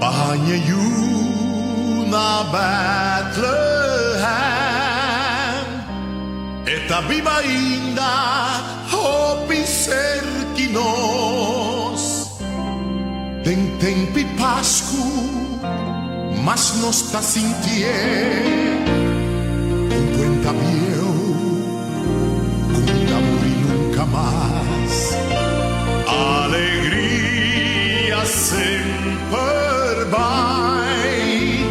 Baña yu na Bethlehem. E ta biba ainda hopi serki nos. Den temp'i Pasku mas nos ta sintié un kuenta bieu ku ta muri nunka mas. Alegria semper bai,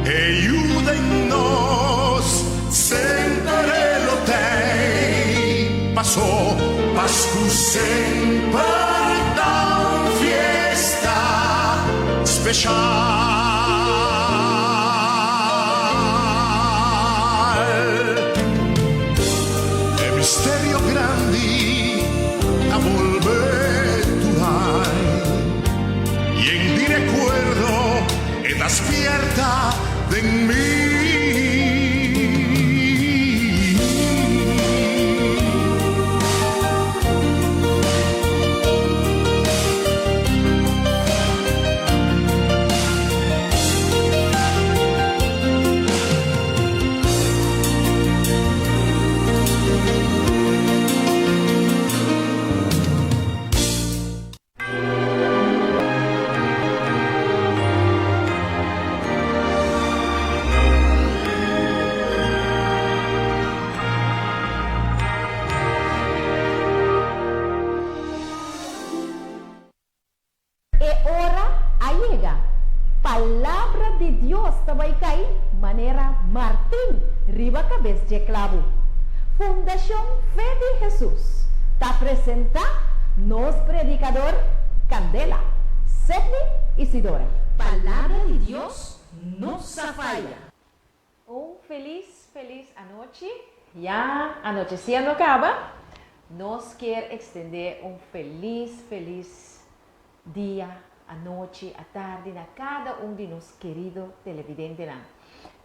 e yu den nos semper e lo tei. Pasó Pasku semper ta un fiesta speshal. E misterio grandi ta bolbe tur ai. Yen di rekuerdo e ta spierta den mi. E ora a yega. Palabra di Dios ta bai kai manera martin riba kabes dje klabu. Fundashon Fe di Hesus ta presentá nos predikador Candela, Sedney Isidora. Palabra di Dios no sa faya. Un felis felis anochi. Ya anocheciendo caba, nos kier extende un felis felis dia, anochi, atardi na cada un di nos kerido televidentenan.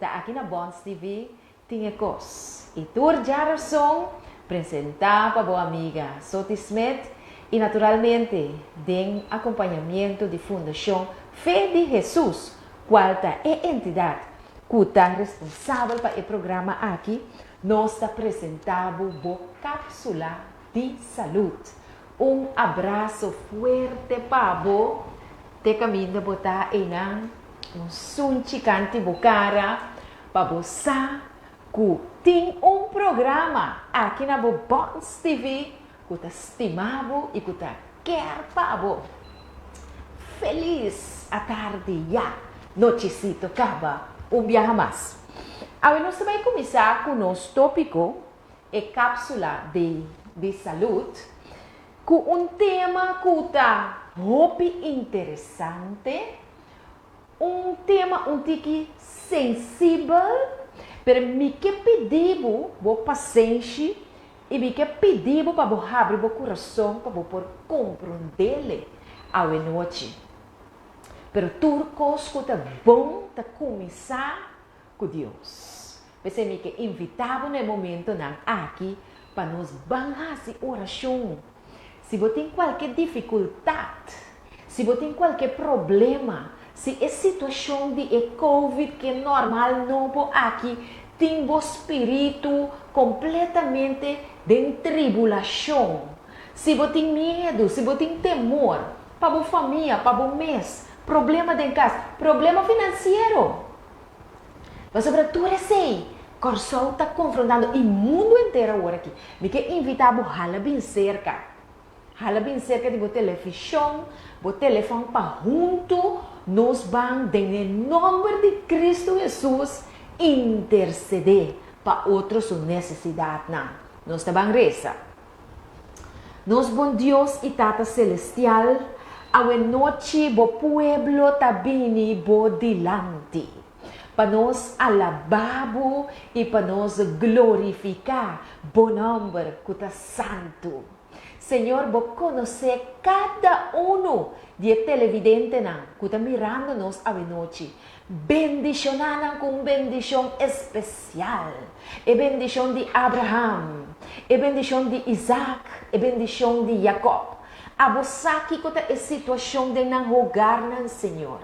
Ta aki na Bonds TV tin e kos. Y tur djarason presenta pa bo amiga Soti Smith y naturalmente den acompañamiento di Fundacion Fe di Jesus cual ta e entidad cu ta responsabel pa e programa aki, nos ta presenta bo bo capsula di salud. Un abraso fuerte pa bo, te caminda bo ta eynan, un sunchi canti bo cara, pa bo sa cu tin un programa aki na bo Bonds TV cu ta stima bo y cu ta kier pa bo. Felis atardi ya, nochecito caba un biaha mas. Awe nos ta bay cuminsa cu nos topico, e capsula di di salud, cu un tema cu ta hopi interesante, un tema un tiki sensibel, pero mi ke pidi bo bo pasenshi I mi ke pidi bo pa bo habri bo kurason pa bo por komprondele awenochi. Pero tur kos ku ta bon ta kuminsá ku Dios. P'esei mi ke invitá bo na e momentonan aki pa nos ban hasi orashon. Si bo tin kualke difikultat, si bo tin kualke problema, si e situashon di e covid ke normal nobo aki tin bo spiritu kompletamente den tribulashon, si bo tin miedu, si bo tin temor pa bo famia, pa bo mes, problema den kas, problema finansiero. Pasobra tur esei Kòrsou ta konfrontando i mundu henter awor aki. Mi ke invitá bo hala bin serka. Hala bin serka di bo televishon, bo telefòn pa huntu nos ban den e nòmber di Kristu Hesus intersedé pa otro su nesesidatnan. Nos ta ban resa. Nos bon Dios i Tata Selestial, awenochi bo pueblo ta bini bo dilanti, pa nos alabá bo i pa nos glorifiká bo nòmber ku ta santu. Señor, bo konosé kada unu di e televidentenan ku ta mirando nos awenochi. Bendishoná nan ku un bendishon espesial, e bendishon di Abraham, e bendishon di Isaac, e bendishon di Jakòb. Abo sa kiko ta e situashon den nan hogarnan, Señor.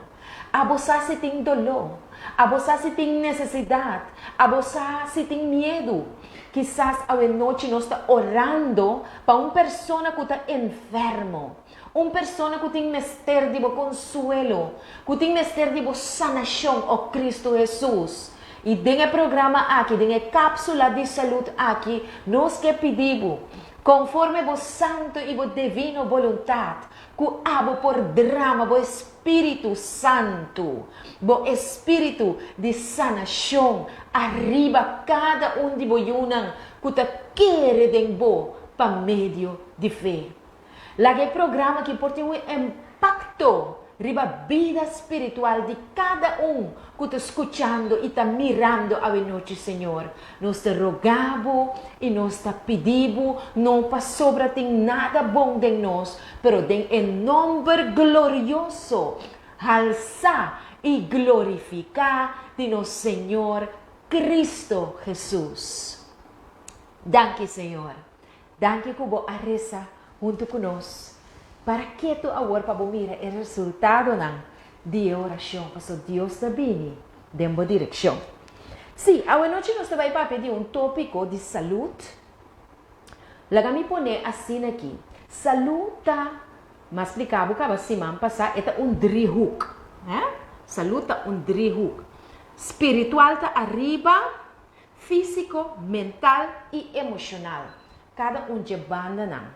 Abo sa si tin doló. Abo sa si tin nesesidat. Abo sa si tin miedu. Kisas awenochi nos ta orando pa un persona ku ta enfermo, un persona ku tin mester di bo konsuelo, ku tin mester di bo sanashon, o Kristu Hesus. I den e programa aki, den e kapsula di salud aki, nos ke pidi bo, konforme bo santu i bo divino boluntat, ku abo por drama bo Espíritu Santu, bo Espíritu di sanashon ariba kada un di bo yunan ku ta kere den bo pa medio di fe. Laga e programa aki por tin un impakto riba bida spiritual di kada un ku ta skuchando i ta mirando awenochi, Señor. Nos ta roga bo i nos ta pidi bo, no pasobra tin nada bon den nos, pero den e nomber glorioso, halsá i glorifiká di nos Señor Cristo Hesus. Danki, Señor. Danki ku bo a resa huntu ku nos. Para ketu awor pa bo mira e resultadonan di e orashon, paso Dios ta bini den bo direkshon. Sí, awanochi nos ta bai papia di un tópiko di salud. Laga mi pone asina aki, Salud ta, m'a splika bo kaba siman pasá, e ta un driehoek. Salud ta un driehoek. Spiritual ta ariba, Físiko, mental i emoshonal, kada un dje bandanan.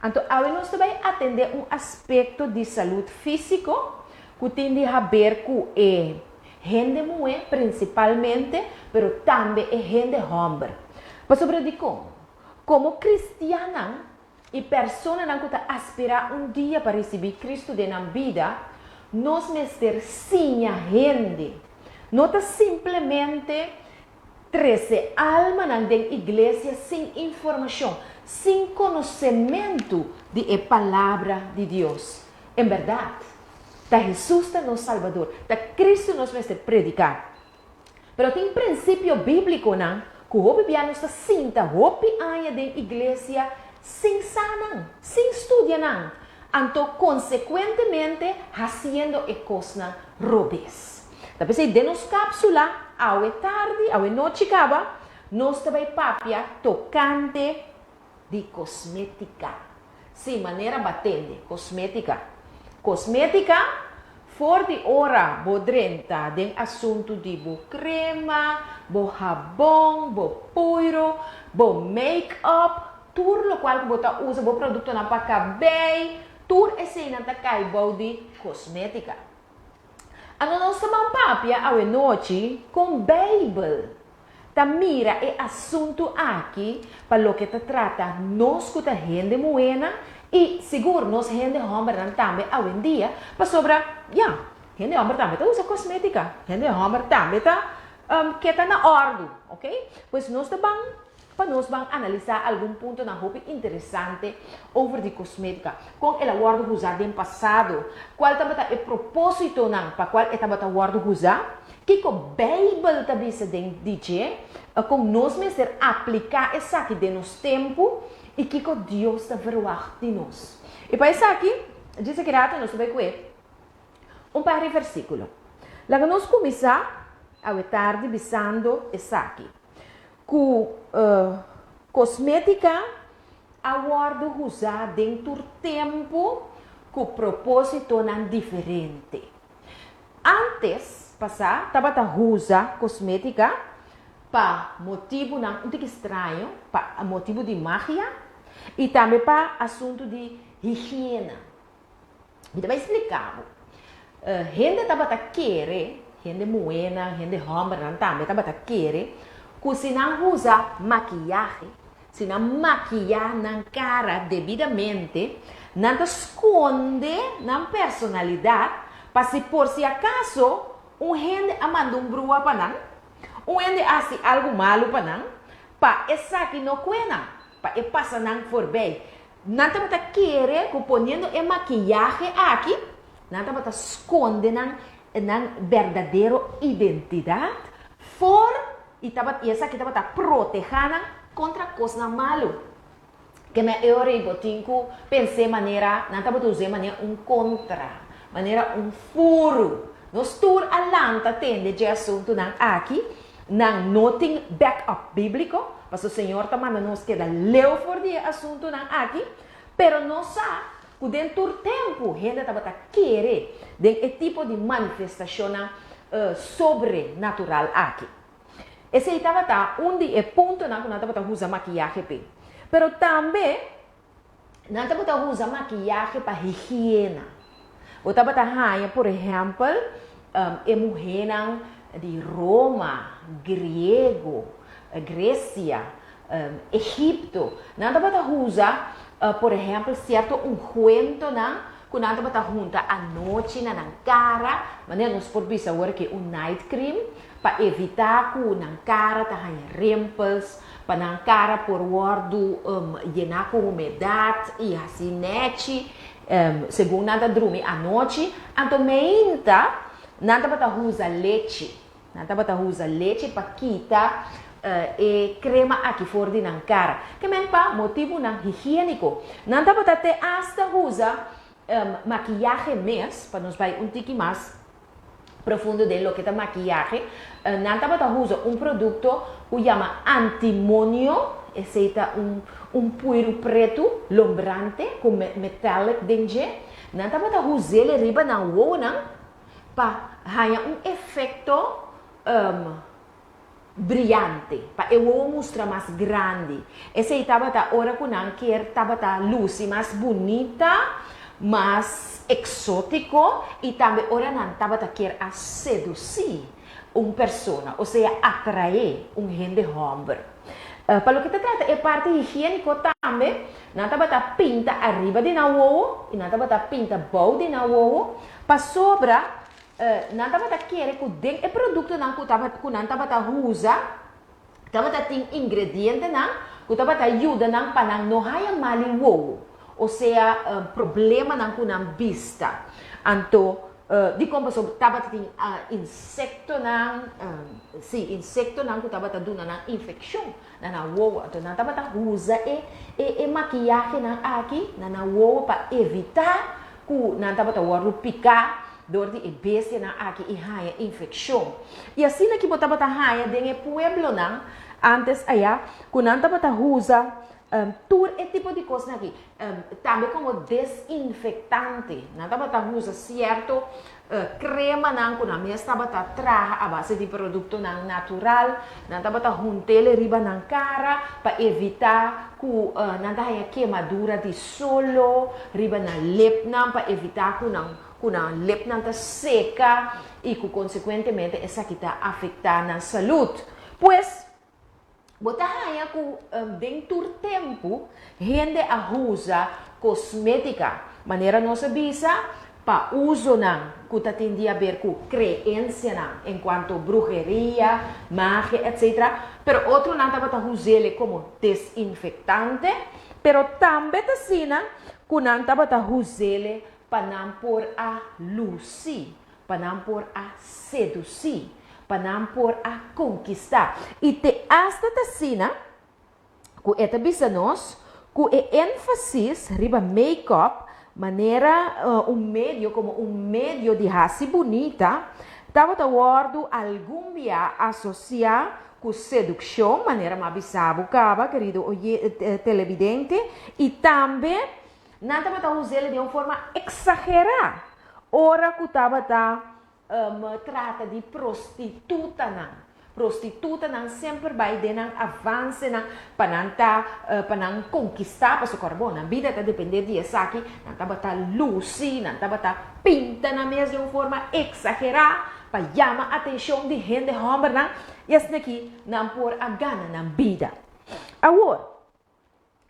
Anto awe nos ta bai atendé un aspekto di salud físiko ku tin di haber ku e hende muhé prinsipalmente, pero tambe e hende hòmber. Pasobra dikon? Komo kristiannan i personanan ku ta aspirá un dia pa risibí Kristu den nan bida, nos mester siña hende. No ta simplemente trese almanan den iglesia sin informashon, sin konosementu di e Palabra di Dios. En bèrdat, ta Hesus ta nos Salbador, ta Kristu nos mester prediká. Pero tin prinsipio bíblikonan ku hopi bia nos ta sinta hopi aña den iglesia sin sa nan, sin studia nan, anto konsekuentemente hasiendo e kosnan robes. Ta p'esei den nos kápsula awe tardi, awe nochi kaba, nos ta bai papia tokante di kosmétika. Sí, manera batende, kosmétika. Kosmétika, for di ora bo drenta den asuntu di bo krema, bo habon, bo puiro, bo make-up, tur lokual ku bo ta usa, bo produktonan pa kabei, tur eseinan ta kai bou di kosmétika. Anto nos ta ban papia awenochi kon Beibel ta mira e asuntu aki pa loke ta trata nos ku ta hende muhénan i sigur nos hende hòmbernan tambe awendia, pasobra ya, hende hòmber tambe ta usa kosmétika, hende hòmber tambe ta ke ta na òrdu, oke. Pues nos ta ban pa nos ban analisá algun puntonan hopi interesante over di kosmétika, kon el a wòrdu usá den pasado, kual tabata e propósitonan pa kual e tabata wòrdu usá, kiko Beibel ta bisa den di dje, kon nos mester apliká esaki den nos tempu i kiko Dios ta verwagt di nos. I pa esaki, djis aki rato nos ta bai ku e un par di versíkulo. Laga nos kuminsá awe tardi bisando esaki. Ku kosmétika a wòrdu usá den tur tempu ku propósitonan diferente. Ántes pasá tabata usa kosmétika pa motibunan un tiki straño, pa motibu di magia i tambe pa asuntu di higiena. Mi ta bai splika bo. Hende tabata kere, hende muhénan, hende hòmbernan tambe tabata kere ku si nan usa makiyahe, si nan makiyá nan kara debidamente, nan ta skonde nan personalidat pa si por si akaso un hende a manda un brua pa nan, un hende a hasi algu malu pa nan, pa esaki no kue nan, pa e pasa nan forbei. Nan tabata kere ku poniendo e makiyahe aki, nan tabata skonde nan nan berdadero identidat for i tabat i esaki tabata protehá nan kontra kosnan malu. Keme e ora ei bo tin ku pens'é manera nan tabata us'é manera un kontra. manera un furu. Nos tur a lanta tende dje asuntunan aki, nan no tin back up bíbliko, pasobra Señor ta manda nos keda leu for di e asuntunan aki, pero nos sa ku den tur tempu hende tabata kere den e tipo di manifestashonnan sobrenatural aki. Esei tabata un di e puntonan ku nan tabata usa makiyahe p'e. Pero tambe nan tabata usa makiyahe pa higiena. Bo tabata haña, por ehèmpel, e muhénan di Roma, Griego, Gresia, Egipto. Nan tabata usa, por ehèmpel, sierto ungwentonan ku nan tabata hunta anochi na nan kara, manera nos por bisa awor ke un night cream, pa evitá ku nan kara ta haña rimpels, pa nan kara por wòrdu yená ku humedat i hasi nèchi segun nan ta drumi anochi. Anto meinta nan tabata usa lechi. Nan tabata usa lechi pa kita e krema aki for di nan kara. Ke men pa motibunan higiéniko. Nan tabata te asta usa makiyahe mes, pa nos bai un tiki mas profundo den loke ta makiyahe, nan tabata usa un produkto ku yama antimonio, esei ta un un puiru pretu lombrante ku metallic den dje. Nan tabata us'el riba nan wowonan pa haña un efekto briante, pa e wowo mustra mas grandi. Esei tabata ora ku nan kier tabata lusi mas bunita, mas eksótiko i tambe ora nan tabata kier a sedusí un persona, osea atraé un hende hòmber. Pa loke ta trata e parti higiéniko tambe, nan tabata pinta ariba di nan wowo i nan tabata pinta bou di nan wowo, Pasobra nan tabata kere ku den e produktonan ku ku nan tabata usa tabata tin ingredientenan ku tabata yuda nan pa nan no haya mali wowo, osea problemanan ku nan bista. Anto dikon? Pasobra tabata tin insektonan, si, insektonan ku tabata duna nan infekshon na nan wowo. Anto nan tabata usa e e makiyahenan aki na nan wowo pa evitá ku nan tabata wòrdu piká dor di e bestianan aki i haña infekshon. I asina ki bo tabata haña den e pueblonan ántes ayá ku nan tabata usa tur e tipo di kosnan aki, tambe komo desinfektante. Nan tabata usa sierto Kremanan ku nan mes tabata traha a base di produktonan natural, nan tabata hunt'el riba nan kara pa evitá ku nan ta haña kemadura di solo riba nan lepnan, pa evitá ku nan ku nan lepnan ta seka i ku konsekuentemente esaki ta afektá nan salud. Pues, Bo ta haña ku den tur tempu hende a usa kosmétika, manera nos a bisa, pa usonan ku ta tin di haber ku kreensianan enkuanto bruheria, magia, etsetera, pero otronan tabata us'el komo desinfektante, pero tambe ta asina ku nan tabata us'el pa nan por a lusi pa nan por a sedusí, pa nan por a konkistá. I te asta ta asina ku e ta bisa nos ku e énfasis riba make-up manera un medio komo un medio di hasi bunita tabata wòrdu algun bia asosiá ku sedukshon, manera mi a bisa bo kaba, kerido televidente, i tambe Nan tabata us'el den un forma eksagerá ora ku tabata trata di prostitutanan. Prostitutanan semper bai den nan avansenan pa nan ta pa nan konkistá pasobra kòrda bon, nan bida ta dependé di esaki. Nan tabata lusi, nan tabata pinta nan mes den un forma eksagerá pa yama atenshon di hende hòmbernan i asin'aki nan por a gana nan bida. Awor.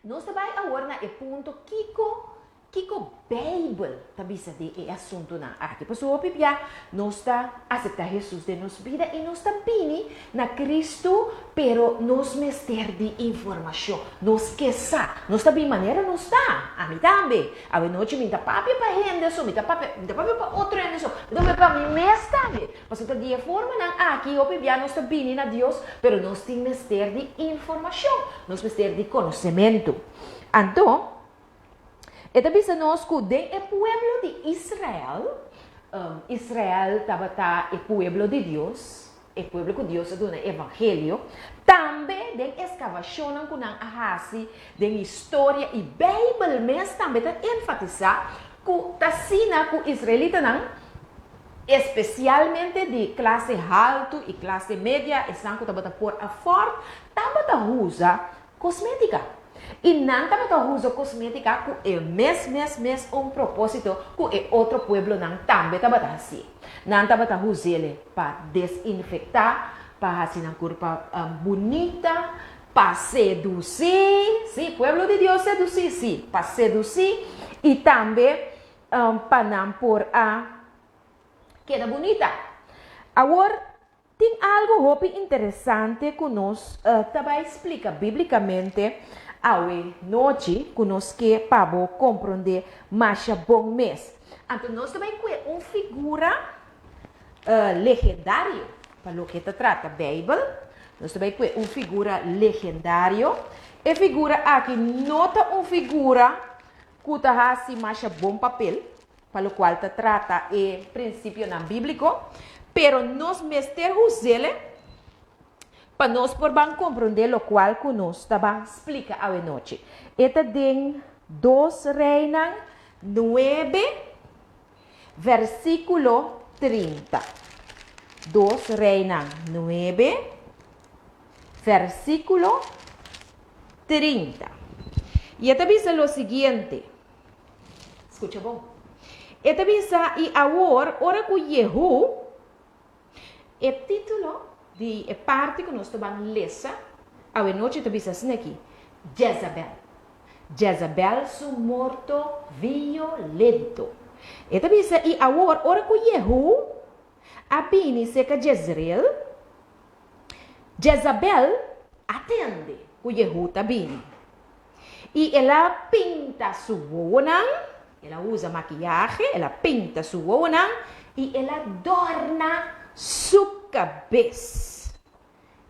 Nos ta bai awor na e punto kiko kiko Beibel ta bisa den e asuntunan aki. Pasobra hopi bia nos ta aseptá Hesus den nos bida i nos ta bini na Kristu, pero nos mester di informashon. Nos ke sa. Nos ta bini manera nos ta. Ami tambe. Awenochi mi ta papia pa hende so, mi ta papia mi ta papia pa otro hende so, mi ta papia pa mi mes tambe. Pasobra ta di e formanan aki hopi bia nos ta bini na Dios, pero nos tin mester di informashon, nos mester di konosementu. Anto, E ta bisa nos ku den e pueblo di Israel, Israel tabata e pueblo di Dios, e pueblo ku Dios a duna e evangelio, tambe den eskavashonnan ku nan a hasi den historia i Beibel mes tambe ta enfatisá ku ta asina ku israelitanan, espesialmente di klase haltu i klase media, esnan ku tabata por afòrt, tabata usa kosmétika. I nan tabata usa kosmétika ku e mes mes mes un propósito ku e otro pueblonan tambe tabata hasié. Nan tabata us'é pa desinfektá, pa hasi nan kurpa bunita, pa sedusí, sí, pueblo di Dios sedusí, sí, pa sedusí i tambe pa nan por a keda bunita. Awor, tin algu hopi interesante ku nos ta bai splika bíblikamente awe nochi ku nos ke pa bo komprondé masha bon mes. Anto nos ta bai kue un figura legendario pa loke ta trata Beibel. Nos ta bai kue un figura legendario. E figura aki no ta un figura ku ta hasi masha bon papel pa lokual ta trata e prinsipionan bíbliko, pero nos mester hus'el pa nos por ban komprondé lokual ku nos ta ban splika awenochi. E ta den Dos Reinan nuebe, versíkulo 30. Dos Reinan nuebe, versíkulo 30. I e ta bisa lo siguiente. Skucha bon. E ta bisa, I awor, ora ku Jehú, e título di e parti ku nos ta ban lesa awenochi ta bisa asina aki, Jezabel. Jezabel su morto violento. E ta bisa, I awor, ora ku Jehú a bini serka Jezreel, Jezabel a tende ku Jehú ta bini. I el a pinta su wowonan, el a usa makiyahe, el a pinta su wowonan i el a dòrna su kabes.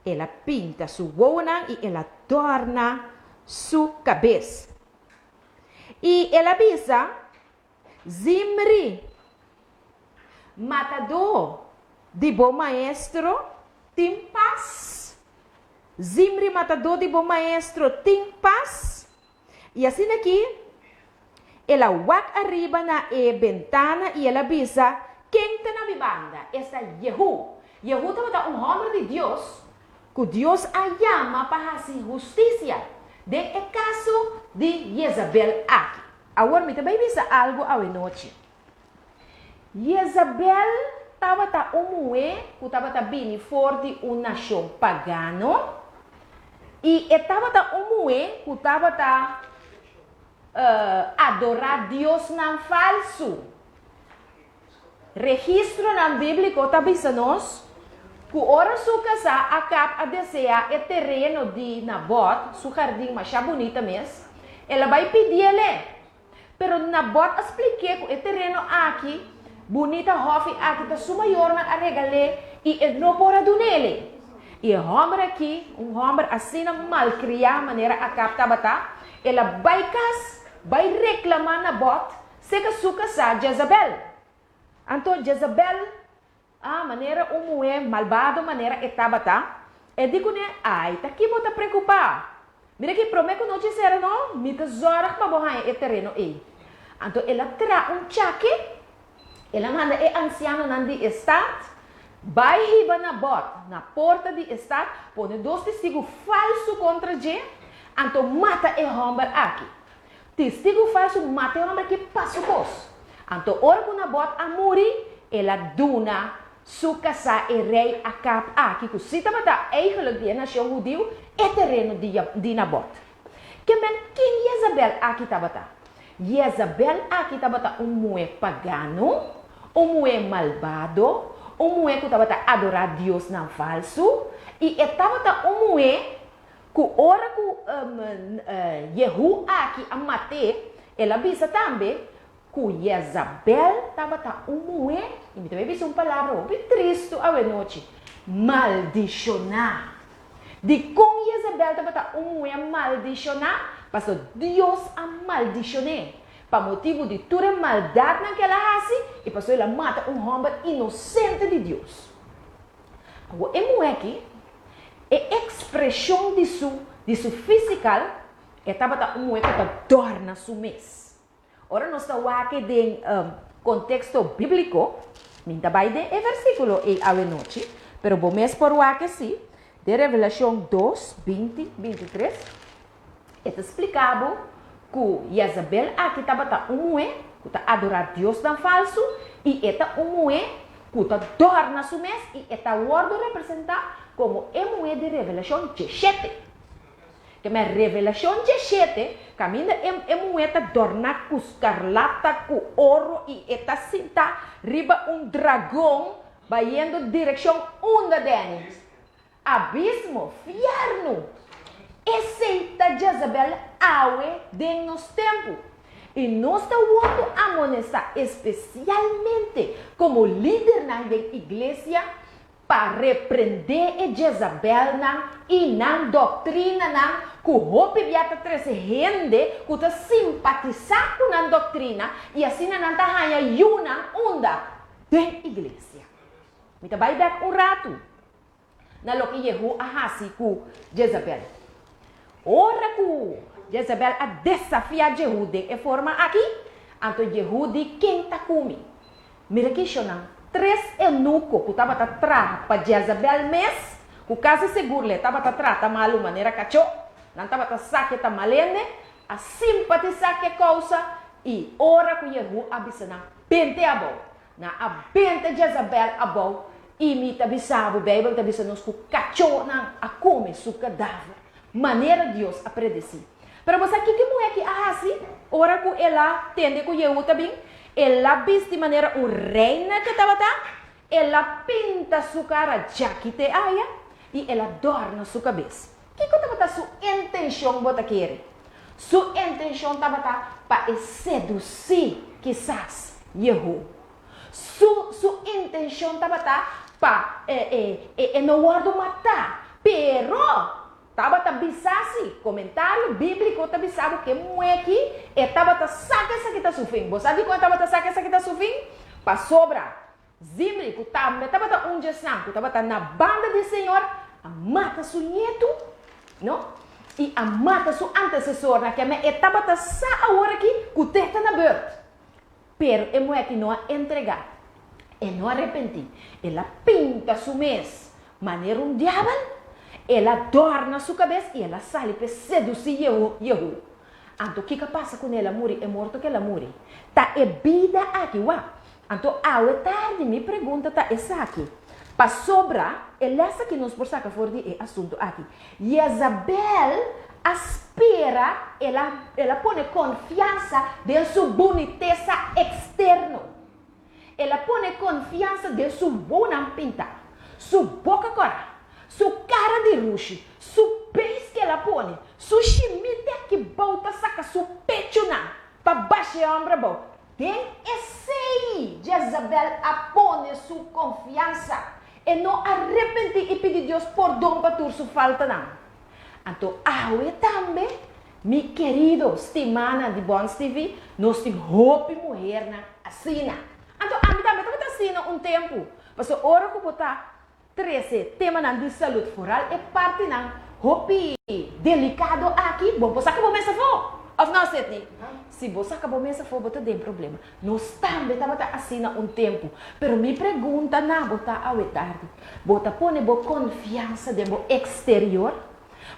El a pinta su wowonan i el a dòrna su kabes. I el a bisa, Zimri, matadó di bo maestro, tin pas? Zimri, matadó di bo maestro, tin pas? I asina ki el a wak ariba na e bentana i el a bisa, Ken ta na mi banda? Esta Jehú. Jehú tabata un hòmber di Dios ku Dios a yama pa hasi hustisia den e kaso di Jezabel aki. Awor mi ta bai bisa algu awenochi. Jezabel tabata un muhé ku tabata bini for di un nashon pagano i e tabata un muhé ku tabata adorá diosnan falsu. Registronan bíbliko ta bisa nos ku ora su kasá Akab a deseá e tereno di Nabot, su hardin masha bunita mes, el a bai pidiel-e. Pero Nabot a splik'é ku e tereno aki, bunita hòfi aki ta su mayornan a regal'é i e no por a dun'el-e. I e hòmber aki, un hòmber asina malkriá manera Akab tabata, el a bai kas bai reklamá Nabot Seka su kasá Jezabel. Anto Jezabel, a manera un muhé malbado manera e tabata, e di kuné, Ai, ta ki bo ta preokupá? Mira ki promé ku nochi sera no, mi ta zòrg pa bo haña e tereno ei. Anto el a traha un chake, el a manda e ansianonan di e stat bai hiba Nabot na porta di e stat, pone dos testigu falsu kontra dje, anto mata e hòmber aki. Testigu falsu mata e hòmber ki pa su kos. Anto ora ku Nabot a muri, el a duna su kasá e rei Akab aki, ku sí tabata eigenlik di e nashon hudiu, e tereno di Nabot. Ke men ken Jezabel aki tabata? Jezabel aki tabata un muhé pagano, un muhé malbado, un muhé ku tabata adorá diosnan falsu, i e tabata un muhé Ku ora ku Jehú aki a mat'é, el a bisa tambe ku Jezabel tabata un muhé, i mi ta bai bisa un palabra hopi tristu awenochi, maldishoná. Dikon Jezabel tabata un muhé maldishoná? Pasobra Dios a maldishon'é. Pa motibu di tur e maldatnan ku el a hasi i pasobra el a mata un hòmber inosente di Dios. Awor e muhé aki, e ekspreshon di su di su fisikal, e tabata un muhé ku ta dòrna su mes. Ora nos ta wak den konteksto bíbliko, mi ta bai den e versíkulo ei awenochi, pero bo mes por wak sí, den Revelashon dos, 20, 23, e ta splika bo ku Jezabel aki tabata un muhé ku ta adorá diosnan falsu i e ta un muhé ku ta dòrna su mes i e ta wòrdu representá komo e muhé di Revelashon 17. Ke men Revelashon 17, kaminda e e muhé ta dòrná ku skarlata, ku oro i e ta sintá riba un dragon bayendo direkshon unda, Danny? Abismo, fièrnu! Esei ta Jezabel awe den nos tempu. I nos ta wòrdu amonestá espesialmente komo lidernan den iglesia pa reprendé e Jezabelnan i nan doktrinanan ku hopi bia ta trese hende ku ta simpatisá ku nan doktrina i asina nan ta haña yunan unda? Den iglesia. Mi ta bai bèk un ratu na loke Jehú a hasi ku Jezabel. Ora ku Jezabel a desafiá Jehú den e forma aki, anto Jehú di, Ken ta ku mi? Mira kishonan, tres eunuko ku tabata traha pa Jezabel mes, ku kasi sigur le tabata trata malu manera kachó, nan tabata sa ke ta malende, a simpatisá ku e kousa, i ora ku Jehú a bisa nan, Bente abou! Nan a benta Jezabel abou i mi ta bisa bo, Beibel ta bisa nos ku kachónan a kome su kadaver, manera Dios a predesí. Pero bo sa kiko e muhé aki a hasi ora ku el a tende ku Jehú ta bin? El a bisti manera un reina ke tabata, el a pinta su kara djaki te aya i el a dòrna su kabes. Kiko tabata su intenshon bo ta kere? Su intenshon tabata pa e sedusí kisas Jehú. Su su intenshon tabata pa e e e no wòrdu matá. Pero tabata bisa si, komentario bíbliko ta bisa bo ku e muhé aki e tabata sa ku esaki ta su fin. Bo sa dikon e tabata sa ku esaki ta su fin? Pasobra Zimri, ku tambe tabata un djesnan ku tabata na banda di Señor, a mata su ñetu, no, i a mata su antesesornan, keme e tabata sa awor aki ku te ta na beurt. Pero e muhé aki no a entregá, e no a repentí, el a pinta su mes manera un diabel, el a dòrna su kabes i el a sali p'e sedusí Jehú. Anto kiko a pasa kuné? El a muri e morto ku el a muri. Ta e bida aki, wak. Anto awe tardi mi pregunta ta esaki, pasobra e les aki nos por saka for di e asuntu aki. Jezabel a spera, el a el a pone konfiansa den su bunitesa eksterno. El a pone konfiansa den su wonan pintá, su boka kòrá, su kara di rushi, su beis ku el a pone, su shimite aki bou ta saka su pechunan pa basha e hòmber abou. Den esei Jezabel a pone su konfiansa. E no a repentí i pidi Dios pordon pa tur su faltanan. Anto awe tambe, mi kerido stimanan di Bons TV, nos tin hopi muhernan asina. Anto ami tambe tabata asina un tempu. Pasobra ora ku bo ta Trese temanan di salud foral e partinan hopi delicado aki bo por saca bo mes afo of no Sidney? Si bo saca bo mes afo bo ta den problema. Nos tambe tabata asina un tempo pero mi pregunta na bo ta awe tardi bo ta pone bo confiansa den bo exterior?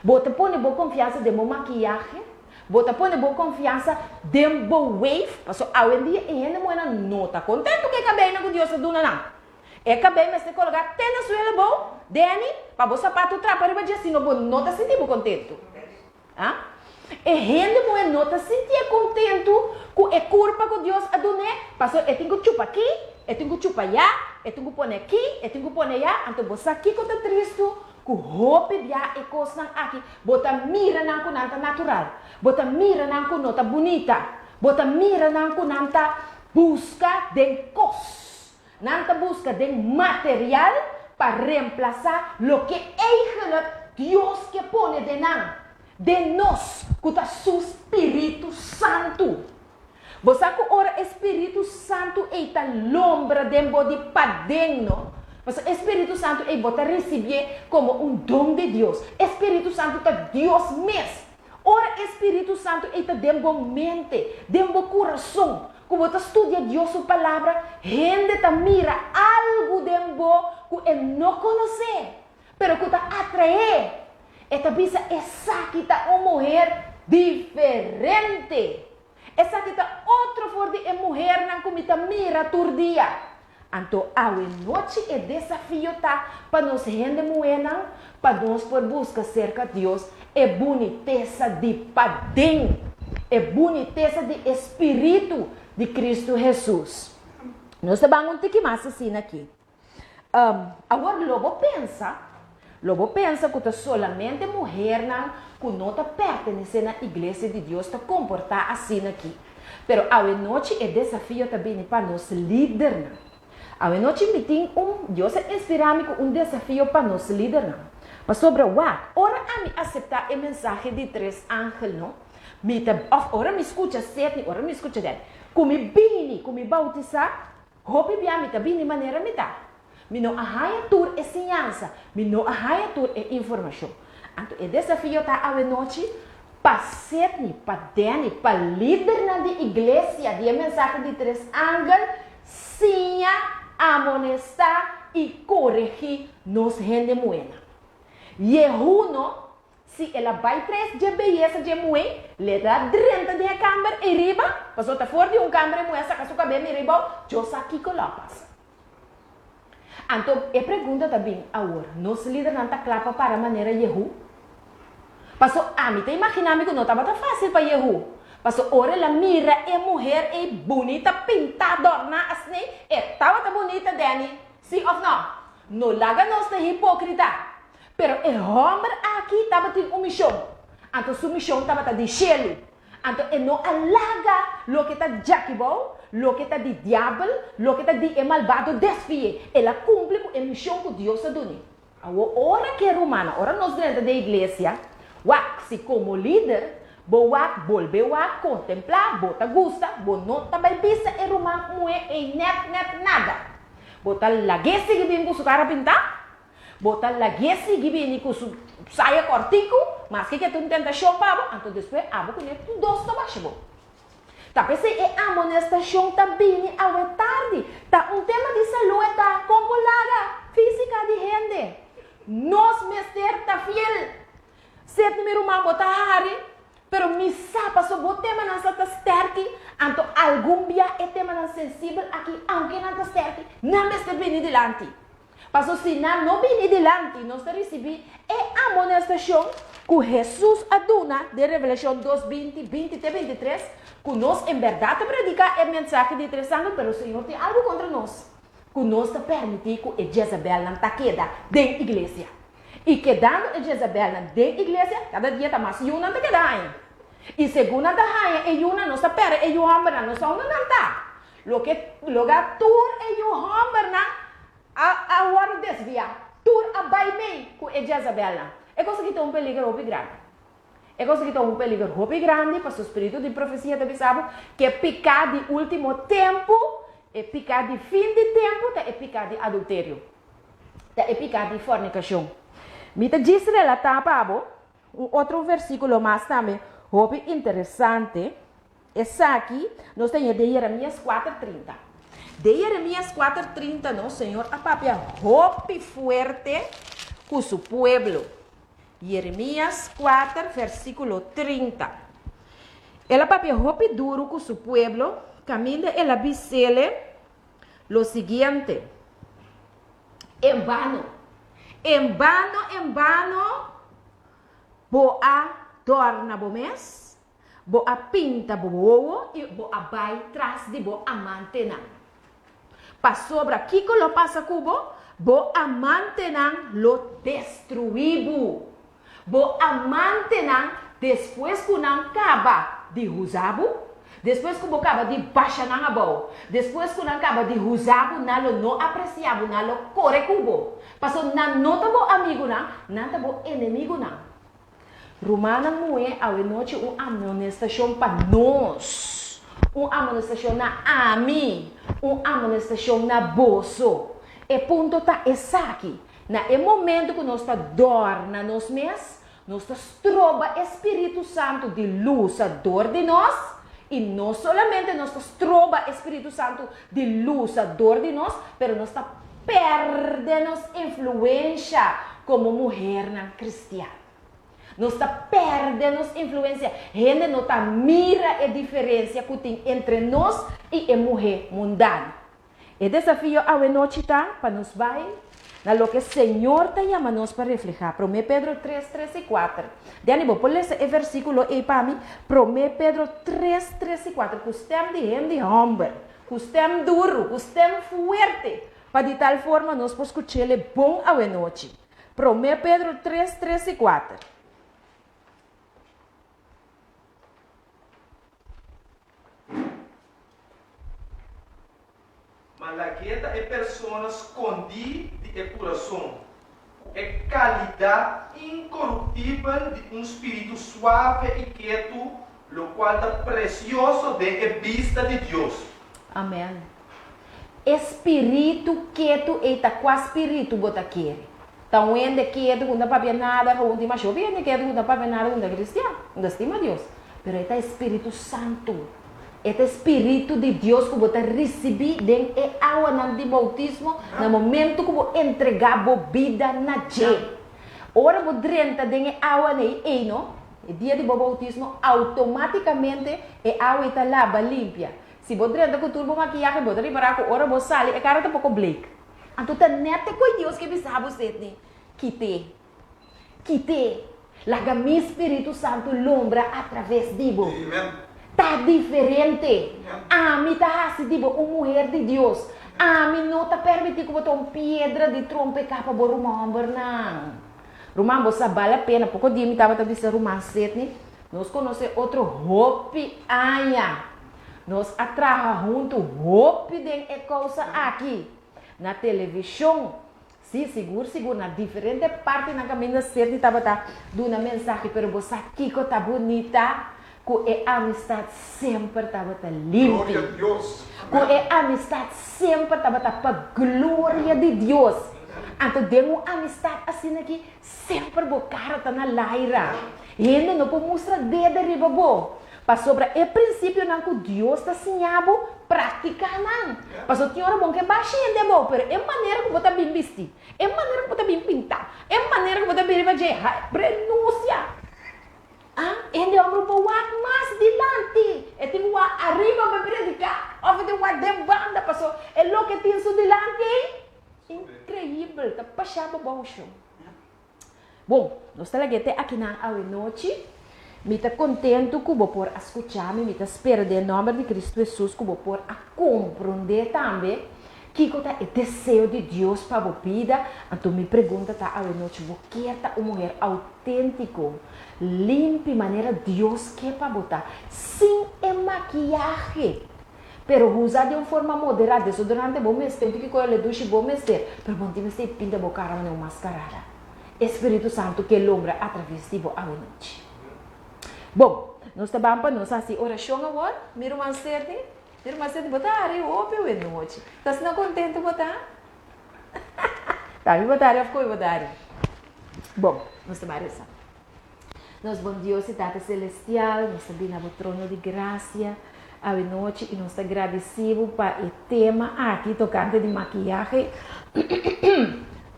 Bo ta pone bo confiansa den bo makiyahe? Bo ta pone bo confiansa den bo wave? Pasobra awendia e hende muhernan no ta contento cu e cabeynan cu Dios a duna nan. E kabei mester kologá te na suela bou, Danny, pa bo sapatu trapa riba dje, sino bo no ta sinti bo kontentu. A E hende muhé no ta sintié kontentu ku e kurpa ku Dios a dun'é, pasobra e tin ku chupa akí, e tin ku chupa ayá, e tin ku pone akí, e tin ku pone ayá. Anto bo sa kiko ta tristu? Ku hopi bia e kosnan aki, bo ta mira nan ku nan ta natural, bo ta mira nan ku no ta bunita, bo ta mira nan ku nan ta buska den kos. Nan ta buska den material pa remplasá loke eigenlijk Dios ke pone den nan, den nos, ku ta su spiritu santu. Bo sa ku ora e Spiritu Santu ei ta lombra den bo di paden, no? Pasobra e Spiritu Santu ei bo ta risibié komo un don di Dios. E Spiritu Santu ta Dios mes. Ora e Spiritu Santu ei ta den bo mente, den bo kurason, ku bo ta studia Dios su Palabra, hende ta mira algu den bo ku e no konosé, pero ku ta atraé. E ta bisa, Esaki ta un muher diferente. Esaki ta otro for di e muhernan ku mi ta mira tur dia. Anto awe nochi e desafio ta pa nos hende muhénan pa nos por buska serka Dios e bunitesa di paden, e bunitesa di e spiritu di Kristu Hesus. Nos ta ban un tiki mas asina aki. Awor lo bo pensa, lo bo pensa ku ta solamente muhernan ku no ta pertenesé na Iglesia di Dios ta komportá asina aki. Pero awe nochi e desafio ta bini pa nos lidernan. Awe nochi mi tin un, Dios a inspirá mi ku un desafio pa nos lidernan. Pasobra wak, ora ami aseptá e mensahe di tres angel no, mi ta, òf ora mi skucha Sidney, ora mi skucha Danny, ku mi bini, ku mi boutisá, Hopi bia mi ta bini manera mi ta. Mi no a haña tur e siñansa, mi no a haña tur e informashon. Anto e desafio ta awenochi pa Sidney, pa Danny, pa lidernan di iglesia di e mensahe di tres angel siña, amonestá i koregí nos hende muhénan. Yehuno Si el a bai tres dje beyesa dje muhé, le ta drenta den e kamber ei riba, pasobra ta for di un kamber e muhé a saka su kabé mira ei bou, djo sa kiko lo a pasa. Anto e pregunta ta bin awor, nos lidernan ta kla pa para manera Jehú? Paso ami ta imaginá mi ku no tabata fásil pa Jehú, paso ora el a mira e muher ei bunita pintá, dòrná asnei, e tabata bunita, Danny, sí òf nò? No laga nos ta hipókrita. Pero e hòmber aki tabatin un mishon, anto su mishon tabata di shelu. Anto e no a laga loke ta djakibou, loke ta di diabel, loke ta di e malbado desvi'é. El a kumpli ku e mishon ku Dios a dun'é. Awor ora ke rumannan, ora nos drenta den iglesia, wak si komo lider bo wak bolbe wak kontemplá, bo ta gusta, bo no ta bai bisa e ruman muhé ei nèt nèt nada. Bo ta lag'é sigui bin ku su kara pintá, Bo ta lag'é sigui bini ku su saya kòrtiku, maske ke ta un tentashon pa bo, anto despues abo kuné tur dos ta basha bo. Ta p'esei e amonestashon ta bini awe tardi. Ta un tema di salú e ta, kon bo laga físika di hende. Nos mester ta fiel. Seti mi ruman bo ta hari, pero mi sa paso bo temanan sa ta stèrki, anto algun bia e temanan sensibel aki, aunke nan ta stèrki, nan mester bini dilanti. Paso si nan no bini dilanti, nos ta risibí e amonestashon ku Hesus a duna den Revelashon dos 20, 20 te 23, ku nos en bèrdat ta prediká e mensahe di tres angel, pero Señor tin algu kontra nos, ku nos ta permití ku e Jezabelnan ta keda den iglesia. I kedando e Jezabelnan den iglesia, kada dia ta mas yunan ta keda haña. I segun nan ta haña e yunan, nos ta pèrdè e yu hòmbernan, nos sa unda nan ta. Loke loga tur e yu hòmbernan a a wòrdu desviá, tur a bai mei ku e Jezabelnan. E kos aki ta un peliger hopi grandi. E kos aki ta un peliger hopi grandi, pasobra spiritu di profesia ta bisa bo ku e piká di último tempu, e piká di fin di tempu ta e piká di adulterio, ta e piká di fornikashon. Mi ta djis relatá pa bo un otro versíkulo mas tambe hopi interesante. Esaki nos ta haña den Jeremias kuater 30. Den Jeremias kuater 30 nos Señor a papia hopi fuerte ku su pueblo. Jeremias kuater versíkulo 30. El a papia hopi duru ku su pueblo kaminda el a bis'ele lo siguiente, En bano, en bano, en bano bo a dòrna bo mes, Bo a pinta bo wowo i bo a bai tras di bo amantenan. Pasobra kiko lo pasa ku bo? Bo amantenan lo destruí bo. Bo amantenan despues ku nan kaba di huza bo, despues ku bo kaba di basha nan abou, despues ku nan kaba di huza bo, nan lo no apresiá bo, nan lo kore ku bo. Pasobra nan no ta bo amigunan, nan ta bo enemigunan. Rumannan muhé, awe nochi un amonestashon pa nos. Un amonestashon na ami, un amonestashon na boso. E punto ta esaki, na e momento ku nos ta dòrna nos mes, nos ta stroba e Spiritu Santu di lusa dor di nos, i no solamente nos ta stroba e Spiritu Santu di lusa dor di nos, pero nos ta pèrdè nos influensha komo muhernan kristian. Nos ta pèrdè nos influensia. Hende no ta mira e diferensia ku tin entre nos i e muhé mundano. E desafio awenochi ta pa nos bai na loke Señor ta yama nos pa reflehá. Promé Pedro tres, tres i kuater. Danny, bo por lesa e versíkulo ei pa mi? Promé Pedro tres, tres i kuater, ku stèm di hende hòmber, ku stèm duru, ku stèm fuerte, pa di tal forma nos por skuch'el e bon awenochi. Promé Pedro tres, tres i kuater. Ma lag'é ta e persona skondí di e kurason, ku e kalidat inkoruptibel di un spiritu suave i ketu, lokual ta presioso den e bista di Dios. Amèn. E spiritu ketu ei ta kua spiritu bo ta kere? Ta un hende ketu ku no ta papia nada, gewoon tin masha hopi hende ketu ku no ta papia nada ku no ta kristian, no ta stima Dios. Pero e ta e spiritu santu. E ta e spiritu di Dios ku bo ta risibí den e awanan di boutismo na momentu ku bo entregá bo bida na dje. Ora bo drenta den e awa ei ei no, e dia di bo boutismo, outomátikamente e awa ei ta laba limpia. Si bo drenta ku tur bo makiyahe bo ta ripará ku ora bo sali e kara ta poko bleek. Anto ta nèt e koe Dios ke bisa bo, Sidney, kit'é. Kit'é. Laga mi Spiritu Santu lombra atraves di bo. Ta diferente. Ami ta hasi di bo un muher di Dios. Ami no ta permití ku bo ta un piedra di trompeká pa bo ruman hòmbernan. Ruman, bo sa bal a pena. Poko dia mi tabata bisa ruman Sidney, nos konosé otro hopi aña. Nos a traha huntu hopi den e kousa aki, na televishon, sí, sigur sigur na diferente partinan kaminda Serdi tabata duna mensahe, pero bo sa kiko ta bunita? Ku e amistat semper tabata limpi, ku e amistat semper tabata pa gloria di Dios. Anto den un amistat asina aki, semper bo kara ta na laira. Hende no por mustra dede riba bo. Pasobra e prinsipionan ku Dios ta siña bo, praktiká nan. Pasobra tin ora bo ke bashi hende abou, pero e manera ku bo ta bin bistí, e manera ku bo ta bin pintá, e manera ku bo ta bin riba dje, ha, renusia. Ah, e hende hòmber por wak mas dilanti. E tin ku wak ariba pa prediká, òf e tin ku wak den banda, pasobra e loke tin su dilanti ei, inkreibel, ta pashá bo bou shon. Bon, nos ta lag'é te akinan awenochi. Mi ta kontentu ku bo por a skucha mi. Mi ta spera den e nòmber di Kristu Hesus ku bo por a komprondé tambe kiko ta e deseo di Dios pa bo bida. Anto mi pregunta ta awenochi, bo kier ta un muher outéntiko, limpi manera Dios ke pa bo ta, sin e makiyahe, pero usa den un forma moderá? Desodorante bo mester, un tiki koyo le dushi bo mester, pero bo no tin mester pinta bo kara manera un maskarada. E Spiritu Santu ke lombra atraves di bo awenochi. Bon, nos ta ban pa nos hasi orashon awor, mi ruman Serdi. Mi ruman Serdi, bo ta hari hopi awenochi. Ta asina kontentu bo ta? Ta mi bo ta hari òf koe bo ta hari? Bon, nos ta bai resa. Nos bon Dios i Tata Celestial, nos ta bini na bo trono di gracia awe nochi i nos ta gradeci bo pa e tema aki tocante di makiyahe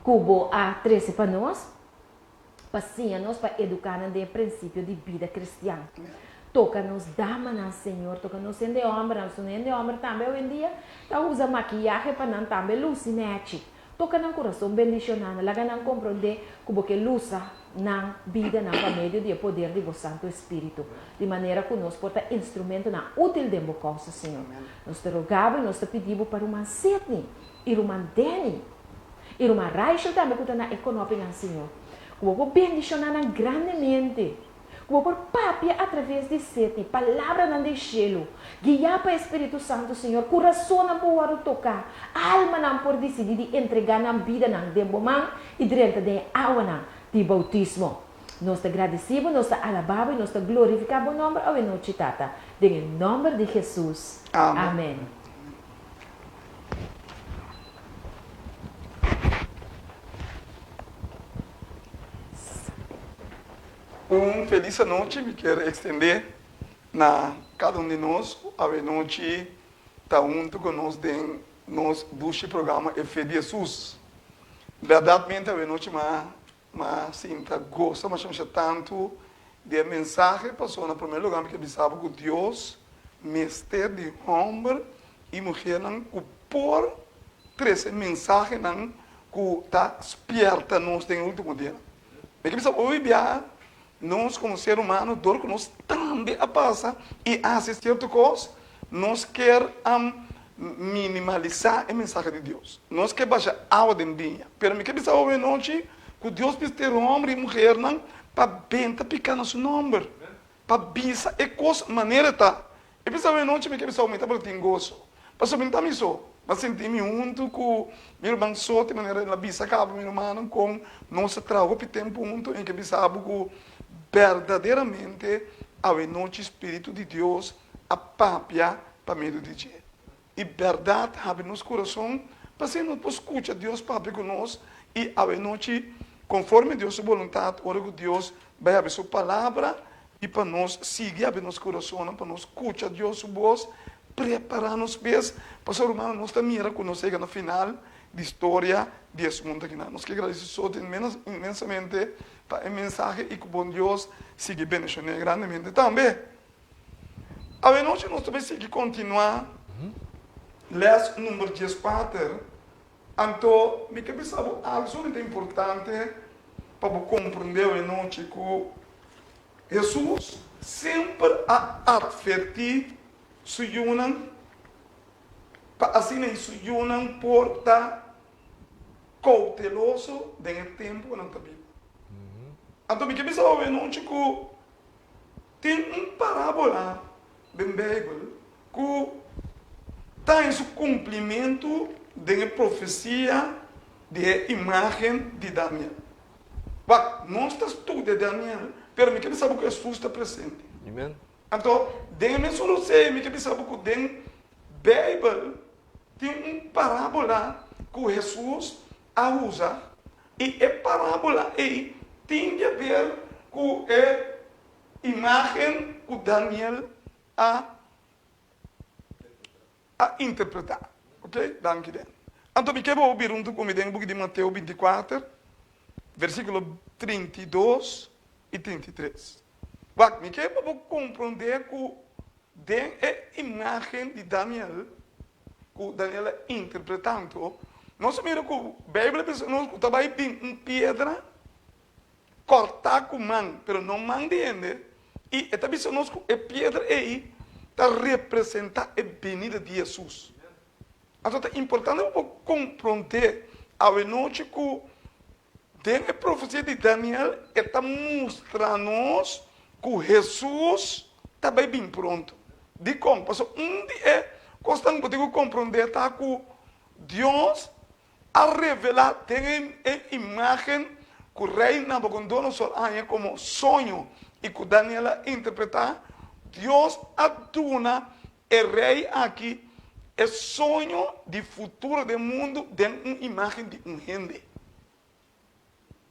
cu bo a trece pa nos, pa siña nos, pa educa nan den e principio di bida cristian. Toca nos damanan, Señor, toca nos hende hombernan, pasobra hende homber tambe awendia ta usa makiyahe pa nan tambe luci nechi. Toka nan kurason, bendishoná nan, laga nan komprondé ku bo ke lusa nan bidanan pa medio di e poder di bo Santu Espíritu, di manera ku nos por ta instrumentonan útil den bo kousa, Señor. Nos ta rogá bo i nos ta pidi bo pa ruman Sidney i ruman Danny i ruman Rachel tambe ku ta na e konopinan, Señor, ku bo por bendishoná nan grandemente. Ku bo por papia atraves di seti palabranan den shelu, guiá pa e Spiritu Santu, Señor, kurasonnan por wòrdu toká, almanan por disidí di entregá nan bidanan den bo man i drenta den e awanan di boutismo. Nos ta gradisí Bo, nos ta alabá Bo i nos ta glorifiká Bo nòmber awe nochi, Tata, den e nòmber di Hesus. Amèn. Un felis anochi mi kier extende na cada un di nos cu awe nochi ta hunto cu nos den nos dushi programa E Fe di Jesus. Berdadmente awe nochi m'a m'a sinta gosa masha masha tanto di e mensahe pasobra na primer lugar mi kier bisa bo cu Dios mester di homber y muhernan cu por trece mensahenan cu ta spierta nos den e ultimo dianan. Mi ke bisa hopi biaha nos komo ser humano dor ku nos tambe a pasa i hasi sierto kos, nos kier minimalisá e mensahe di Dios. Nos ke basha awa den biña. Pero mi ke bisa hopi anochi ku Dios mester homber i muhernan pa benta piká na su nomber, pa bisa e kos manera e ta. E bisa awe nochi mi ke bisa mi tabata tin goso, pasobra mi ta mi so. Mi a sinti mi huntu ku mi ruman Soti, manera el a bisa kaba mi rumannan kon nos a traha hopi tempu huntu. Mi ke bisa bo ku berdaderamente awe nochi Spiritu di Dios a papia pa medio di dje. I bèrdat habri nos kurason pa asina nos por skucha Dios papia ku nos i awe nochi konforme Dios su boluntat ora ku Dios bai habri su palabra i pa nos sigui habri nos kurasonnan pa nos skucha Dios su bos prepará nos mes pasobra rumannan nos ta mira ku nos yega na final di storia di es mundu akinan. Nos ke gradisi Soto inmensamente pa e mensahe i ku bon Dios sigui bendishon'é grandemente tambe. Awenochi nos ta bay sigui continua les number dieskuater, anto mi ke bisa bo algo sumamente importante pa bo comprende awenochi cu Jesus semper a adverti su yunan pa asina y su yunan por ta cauteloso den e tempo cu nan ta biba. Anto mi ke bisa bo awenochi cu Tin un parábola den Beibel ku ta haña su kumplimentu den e profesia di e imágen di Daniel. Wak, nos ta studia Daniel, pero mi ke bisa bo ku Hesus ta presente. Anto, den e mesun rosei mi ke bisa bo ku den Beibel tin un parábola ku Hesus a usa I e parábola ei tin di haber ku e imágen ku Daniel a a interpretá. Oke, danki Den. Anto mi ke bo bira huntu ku mi den buki di Mateo 24, versíkulo 32 i 33. Wak, mi ke pa bo komprondé ku Den e imágen di Daniel ku Daniel a interpretá anto, nos a mira ku Beibel a bisa nos ku ta bai bin un piedra kòrtá ku man, pero no man di hende, i e ta bisa nos ku e piedra ei ta representá e binida di Hesus. Anto ta importante pa bo komprondé awenochi ku Den e profesia di Daniel e ta mustra nos ku Hesus ta bai bin pronto. Dikon? Pasobra un di e kosnan ku bo tin ku komprondé ta ku Dios a revelá den e imágen ku Rei Nabukodonosor a haña komo soño i ku Daniel a interpretá, Dios a duna e rei aki e soño di futuro den mundu den un imágen di un hende.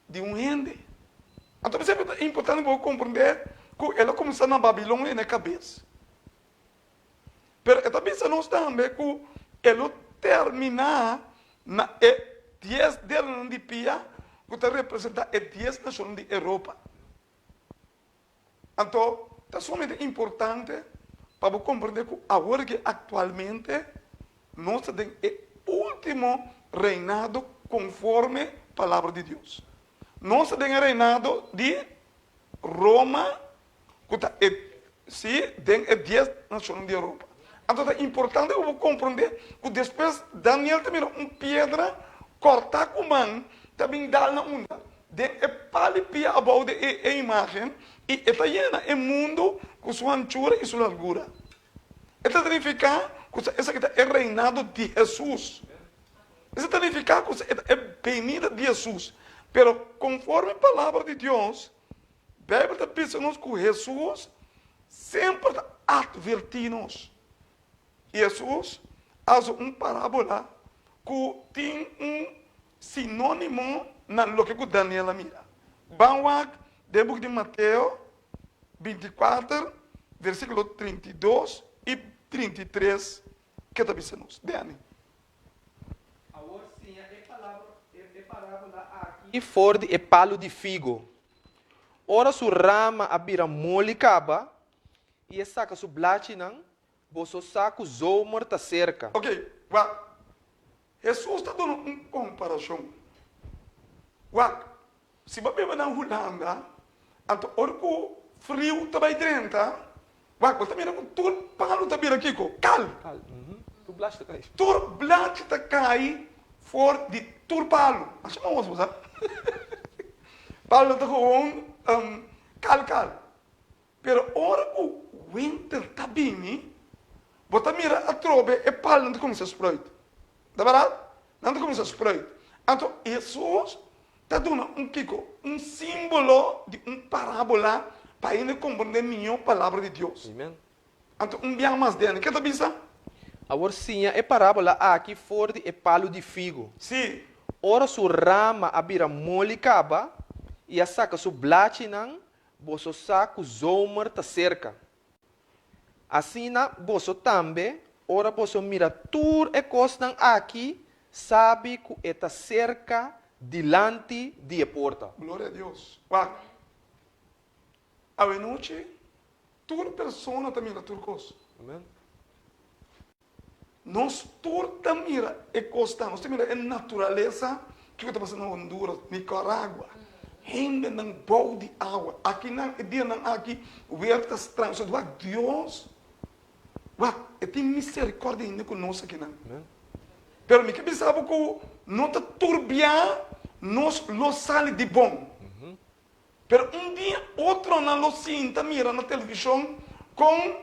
Di un hende. Anto p'esei ta importante pa bo komprendé ku el a kuminsá na Babilonia na e kabes. Pero e ta bisa nos tambe ku e lo terminá na e dies dedonan di pia ku ta representá e dies nashonnan di Europa. Anto, ta sumamente importante pa bo komprendé ku awor aki aktualmente nos ta den e último reinado konforme Palabra di Dios. Nos ta den e reinado di Roma ku ta e, sí, den e dies nashonnan di Europa. Anto ta importante pa bo komprendé ku despues Daniel ta mira un piedra kòrtá ku man ta bin dal na unda? Den e pal di pia abou di e imágen, i e ta yena e mundu ku su hanchura i su largura. E ta nifiká ku esaki ta e reinado di Hesus. Esaki ta nifiká ku e ta e benida di Hesus. Pero konforme palabra di Dios. Beibel ta bisa nos ku Hesus semper ta atvertí nos. Hesus a usa un parábola ku tin un sinónimo na loke ku Daniel a mira. Ban wak den buki di Mateo 24, versíkulo 32 i 33 ke ta bisa nos. Danny. Awor siña e palabra e parábola aki for di e palu di figo. Ora su rama a bira moli kaba i e saka su blachinan, boso sa ku zomer ta serka. Ok, wak. Hesus ta duna un komparashon. Wak, si bo biba na Hulanda, anto ora ku friu ta bai drenta, wak, bo ta mira ku tur palu ta bira kiko? Kal. Kal, mhm. Tur blachi ta kai. Tur blachi ta kai for di tur palu. Asha maos bo sa. Palu ta gewoon kal kal. Pero ora ku winter ta bini, bo ta mira atrobe e palnan ta kuminsá spruit. Ta bèrdat? Nan ta kuminsá spruit. Anto Hesus ta duna un kiko? Un símbolo di un parábola pa hende komprendé mihó Palabra di Dios. Anto un biaha mas den, ke ta bisa? Awor siña e parábola aki for di e palu di figo. Sí. Ora su rama a bira moli kaba i a saka su blachinan, Boso sa ku zomer ta serka. Asina boso tambe, ora boso mira tur e kosnan aki, sabi ku e ta serka dilanti di e porta. Gloria a Dios. Wak, awenochi tur persona ta mira tur kos. Amen. Nos tur ta mira e kosnan, nos ta mira e naturalesa, kiko ta pasa na Honduras, Nicaragua, hendenan bou di awa, akinan e dianan aki weer ta straño, so wak Dios, wak e tin misericordia hende ku nos akinan. Pero mi ke bisa bo ku no ta tur bia nos lo sali di bon. Pero un dia otronan lo sinta mira na televishon kon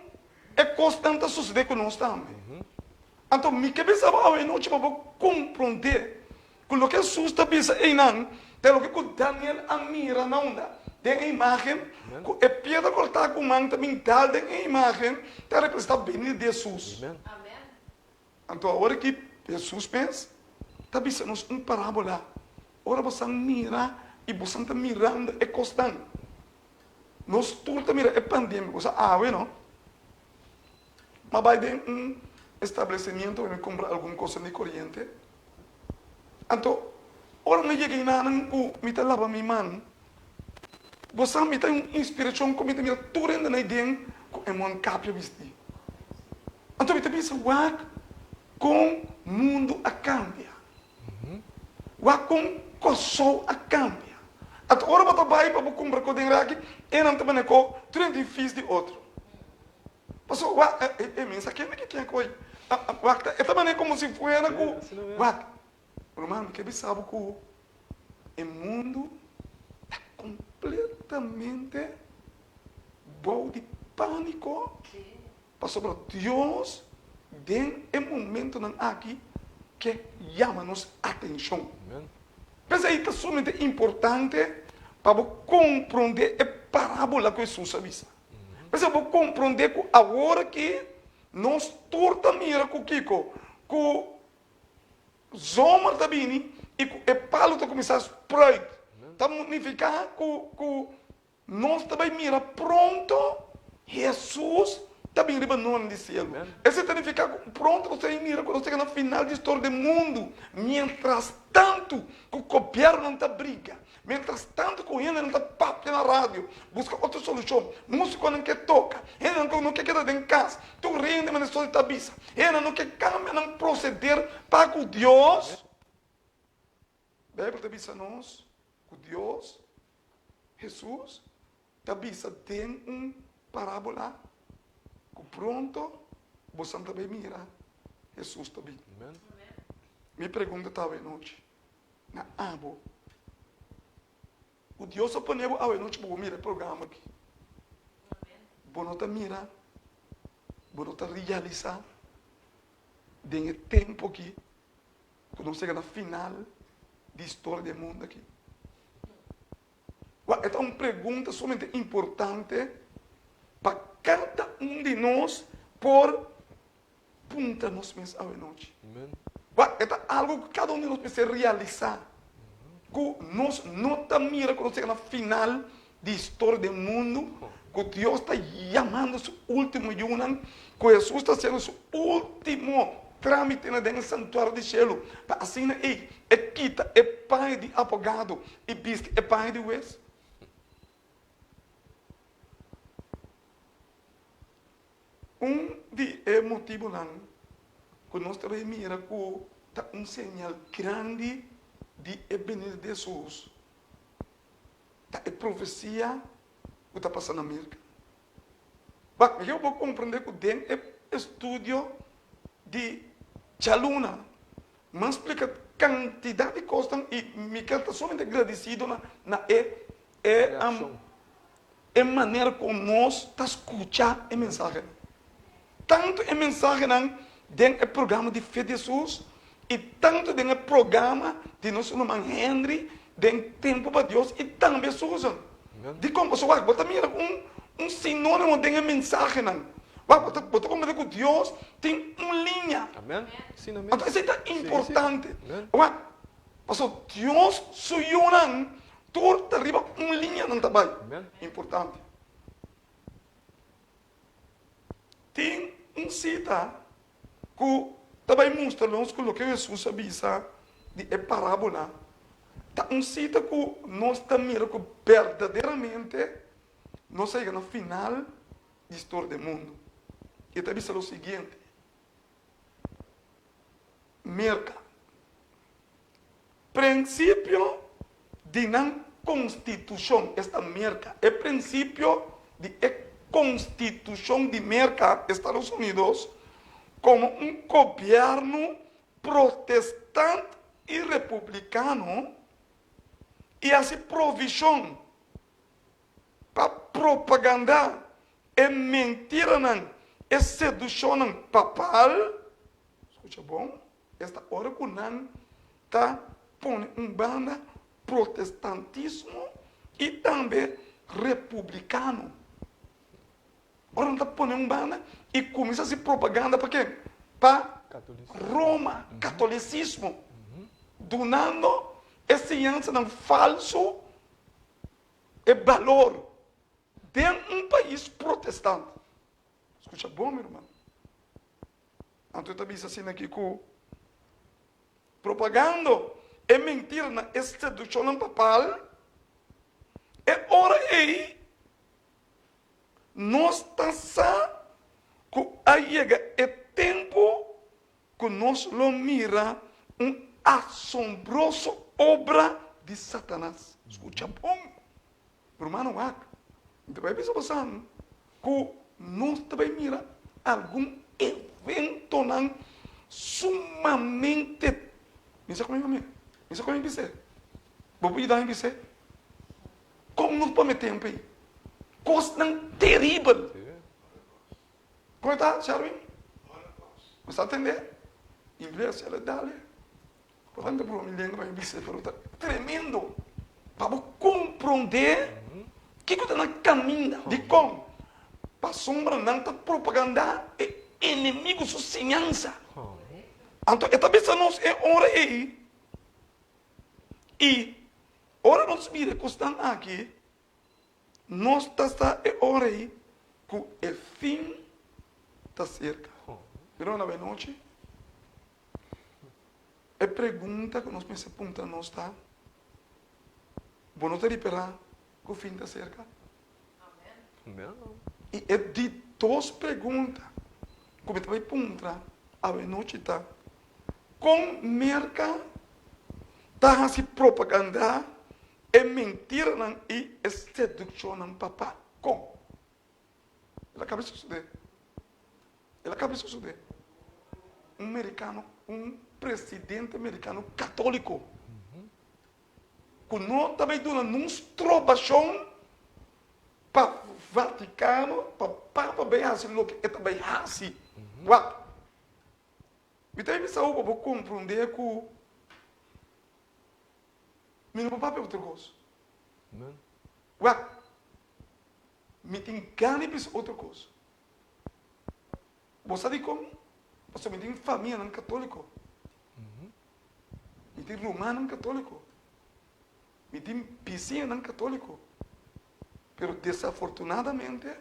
e kosnan ta sosodé ku nos tambe. Anto mi ke bisa bo awe nochi pa bo komprondé ku loke Hesus ta bisa einan ta loke ku Daniel a mira na unda? Den e imágen ku e piedra kortá ku man ta bin dal den e imágen ta representá benida di Hesus. Anto awor aki Hesus mes ta bisa nos un parábola, Ora bosan mira i bosan ta mirando e kosnan, nos tur ta mira e pandemia, bo sa awe no, m'a bai den un establecimiento pa mi kumpra algun kosnan di koriente, anto ora mi yega enanan ku mi ta laba mi man, bo sa mi ta un inspirashon ku mi ta mira tur hende na den ku e monkapia bisti. Anto mi ta bisa, Wak kon mundu a kambia. Wak kon Kòrsou a kambia. Anto ora bo ta bai pa bo kumpra kos den raki, e nan ta manda ko tur hende tin fis di otro. Pasobra wak, e mi sa kende ki ken koy. Wak ta, e ta manda komo si fuera ku, wak, ruman mi ke bisa bo ku e mundu ta kompletamente bou di pániko. Pasobra Dios den e momentonan aki ke yama nos atenshon. P'esei ta sumamente importante pa bo komprondé e parábola ku Hesus a bisa. P'esei bo komprondé ku awor aki nos tur ta mira ku kiko? Ku zomer ta bini i ku e palu ta kuminsá spruit. Ta nifiká ku ku Nos ta bai mira pronto Hesus ta bin riba nòmber di sielu. Esei ta nifiká ku pronto nos ta bai mira ku nos ta yega na final di storia di mundu. Miéntras tantu ku gobièrnunan ta briga, miéntras tantu ku hendenan ta papia na radio, buska otro solushon, músikonan ke toka, hendenan ku no ke keda den kas, tur hende manera storia ta bisa, hendenan no ke kambia nan proseder pa ku Dios. Beibel ta bisa nos ku Dios, Hesus, ta bisa den un parábola ku pronto bosan ta bai mira Hesus ta bin. Mi pregunta ta awe nochi na abo, ku Dios a pone bo awe nochi pa bo mira e programa aki, bo no ta mira, bo no ta realisá den e tempu aki Ku nos yega na final di historia di e mundu aki. Wak, e ta un pregunta sumamente importante pa kada un di nos por puntra nos mes awenochi. Wak, e ta algu ku kada un di nos mester realisá, ku nos no ta mira ku nos yega na final di historia den mundu, ku Dios ta yamando su último yunan, ku Hesus ta hasiendo su último trámitenan den e santuario di shelu, pa asina ei e kita e paña di abogado i bisti e paña di hues. Un di e motibunan ku nos ta bai mira ku ta un señal grandi di e benida di Hesus ta e profesia ku ta pasa na Merka. Wak, mi ke bo komprendé ku den e estudio di djaluna mi a splika kantidat di kosnan i mi ke ta sumamente gradisido na e e e manera ku nos ta skucha e mensahenan. Tantu e mensahenan den e programa di Fe di Hesus i tantu den e programa di nos ruman Henry den Tempu pa Dios i tambe Susan. Dikon? Pasobra wak, bo ta mira un un sinónimo den e mensahenan. Wak, bo ta bo ta komprendé ku Dios tin un liña. Anto esei ta importante. Wak, pasobra Dios su yunan Tur ta riba un liña nan ta bai. Importante. Tin un sita ku ta bai mustra nos ku loke Hesus a bisa di e parábola ta un sita ku nos ta mira ku berdaderamente nos a yega na final di storia di e mundu. E ta bisa lo siguiente, Merka. Prinsipio di nan konstitushon, esta Merka, e prinsipio di e konstitushon di Merka, Estados Unidos, komo un gobièrnu protestant i republikano i hasi provishon pa propagandá e mentiranan, e sedushonnan papal, skucha bon, Esta ora ku nan ta pone un banda protestantismo i tambe republikano. Ora nan ta pone un banda i kuminsá hasi propaganda pa ken? Pa Roma, katolisismo, dunando e siñansanan falsu e balor den un pais protestant. Skucha bon, mi ruman. Anto e ta bisa asina aki ku propagando e mentira na e seduccionnan papal, e ora ei nos ta sa ku a yega e tempu ku nos lo mira un asombroso obra di Satanas. Skucha bon. Rumannan wak, mi ta bai bisa bosan ku nos ta bai mira algun eventonan sumamente, mi sa kon mi mami, mi sa kon mi bis'é, bo por yuda mi bis'é? Kon nos por mete tempu ei? Kosnan teribel. Kon e ta, Sherwin? Bo sa tende? Ingles, el a dale. Bo ta broma mi lenga pa mi bisa pero ta tremendo pa bo komprondé kiko ta na kaminda. Dikon? Pasobra nan ta propagandá e enemigu su siñansa. Anto e ta bisa nos e ora ei i ora nos mira e kosnan aki Nos ta sa e ora ei ku e fin ta serka. Pero na benochi, e pregunta ku nos mester puntra nos ta, Bo no ta ripará ku fin ta serka? I e di dos pregunta ku mi ta bai puntra awenochi ta, Kon Merka ta hasi propaganda E mentiranan i e sedukshonnan papá kon? El a kaba di sosodé. El a kaba di sosodé. Un merikano, un presidente merikano katóliko ku no ta bai duna nun strobashon pa Vatikano, pa Papa bai hasi loke e ta bai hasi. Wak, mi ta bisa bo pa bo komprondé ku Mi no por papia otro kos. Wak, mi tin gana di bisa otro kos. Bo sa dikon? Pasobra mi tin famianan katóliko. Mi tin rumannan katóliko. Mi tin bisiñanan katóliko. Pero desafortunadamente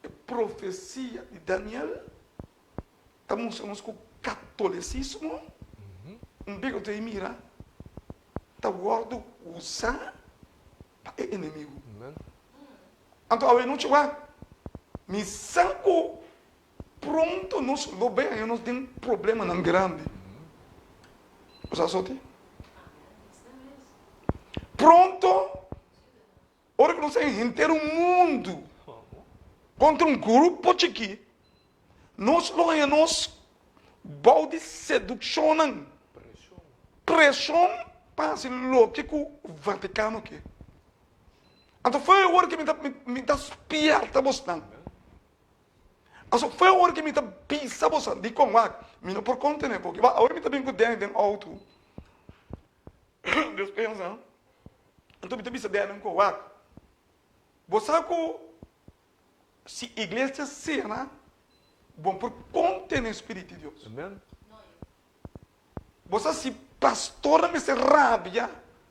e profesia di Daniel ta mustra nos ku katolisismo, un bia ku ta mira, ta wòrdu usá pa e enemigu. Anto awe nochi wak, mi sa ku pronto nos lo bai haña nos den problemanan grandi. Bo sa esaki? Pronto, ora ku nos haña henter un mundu kontra un grupo chikí, nos lo haña nos bou di sedukshonnan, preshon pa hasi loke ku Vatikano ke. Anto foi e ora ku mi ta mi ta spièrta bosnan. Paso foi e ora ku mi ta bisa bosnan, dikon wak, mi no por kontené poki. Wak, awor mi ta bin ku Danny den outo. Despensa. Anto mi ta bisa Danny ku wak, bo sa ku si iglesia sera, bo por kontené Spiritu di Dios. Amen. Bo sa si pastornan mester rabia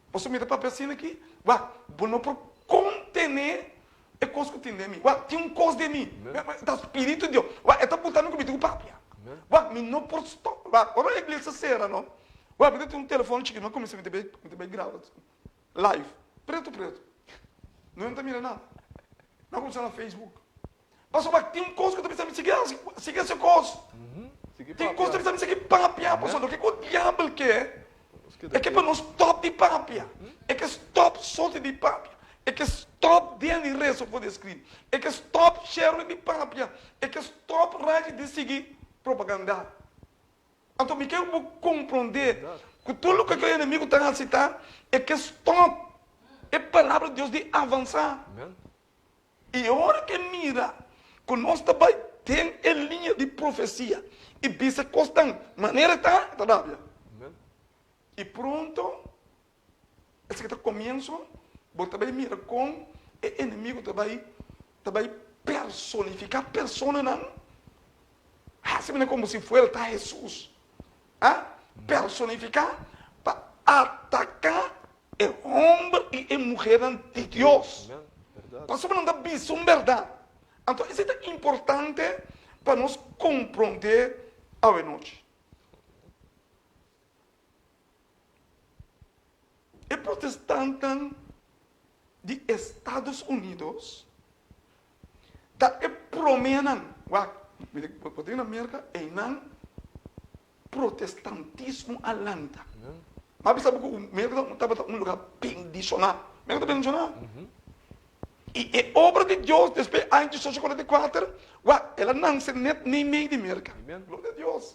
pasobra mi ta papia asina aki? Wak, bo no por kontené e kos ku tin den mi. Wak, tin un kos den mi. Ta Spiritu di Dios. Wak, e ta buta mi ku mi tin ku papia. Wak, mi no por stòp. Wak, ora iglesia sera no, wak, mi ta tin un telefòn chikito, mi a kuminsá, mi ta bai, mi ta bai graba live, pretu pretu. No ta mira nada. Mi a kuminsá na Facebook. Pasobra tin un kos ku ta bisa mi sigui hasi, sigui hasi e kos. Tin kos ta bisa mi sigui papia, pasobra loke ku diabel ke, e ke pa nos stòp di papia, e ke stòp soti di papia, e ke stòp Danny Rezo for di skribi, e ke stòp Sherwin di papia, e ke stòp Raji di sigui propagandá. Anto mi ke bo komprondé ku tur loke ku e enemigu ta hasi ta e ke stòp e palabra di Dios di avansá. I ora ku e mira ku nos ta bai den e liña di profesia i bisa kosnan manera e ta, e ta rabia. I pronto, esaki ta komienso, bo ta bai mira kon e enemigu ta bai ta bai personifiká personanan, hasi manera komo si fuera ta Hesus. A personifiká pa ataká E homber i e muhernan di Dios. Pasobra nan ta bisa un bèrdat. Anto esei ta importante pa nos komprondé awenochi. E protestantnan di Estados Unidos ta e proménan, wak, bo tin na Merka, einan Protestantismo a lanta. Mi a bisa bo ku Merka tabata un lugar bendishoná. Merka ta bendishoná. I e obra di Dios despues aña 1844, wak, el a nanse net meimei di Merka. Gloria a Dios.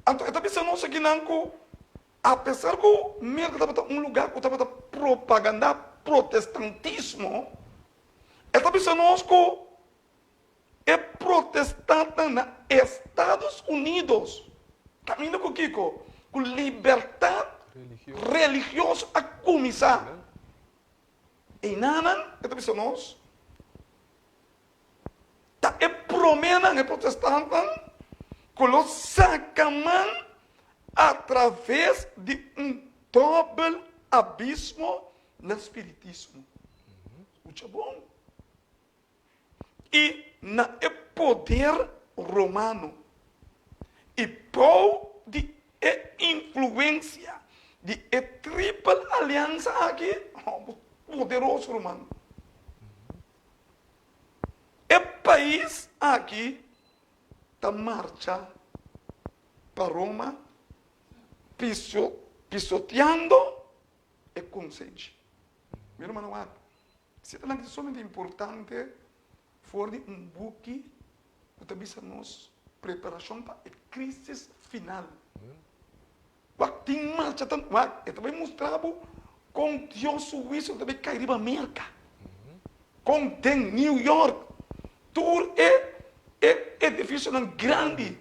Anto e ta bisa nos akinan ku apesar ku Merka tabata un lugar ku tabata propagandá protestantismo, e ta bisa nos ku E protestantnan na Estados Unidos kaminda ku kiko? Ku libertat religioso a kuminsá. Einanan, e ta bisa nos, ta e proménan, e protestantnan, ku lo saka man atraves di un dòbel abismo na spiritismo. Skucha bon. i na e poder romano, i bou di e influensia di e tripel aliansa aki, poderoso ruman, e pais aki ta marcha pa Roma pisoteando e konsenshi. Mi rumannan wak. Sitanan ki ta sumamente importante for di un buki ku ta bisa nos preparashon pa e krisis final. Wak tin marcha tan wak e ta bai mustra bo kon Dios su huisio ta bai kai riba Merka, kon den New York tur e e edifisionan grandi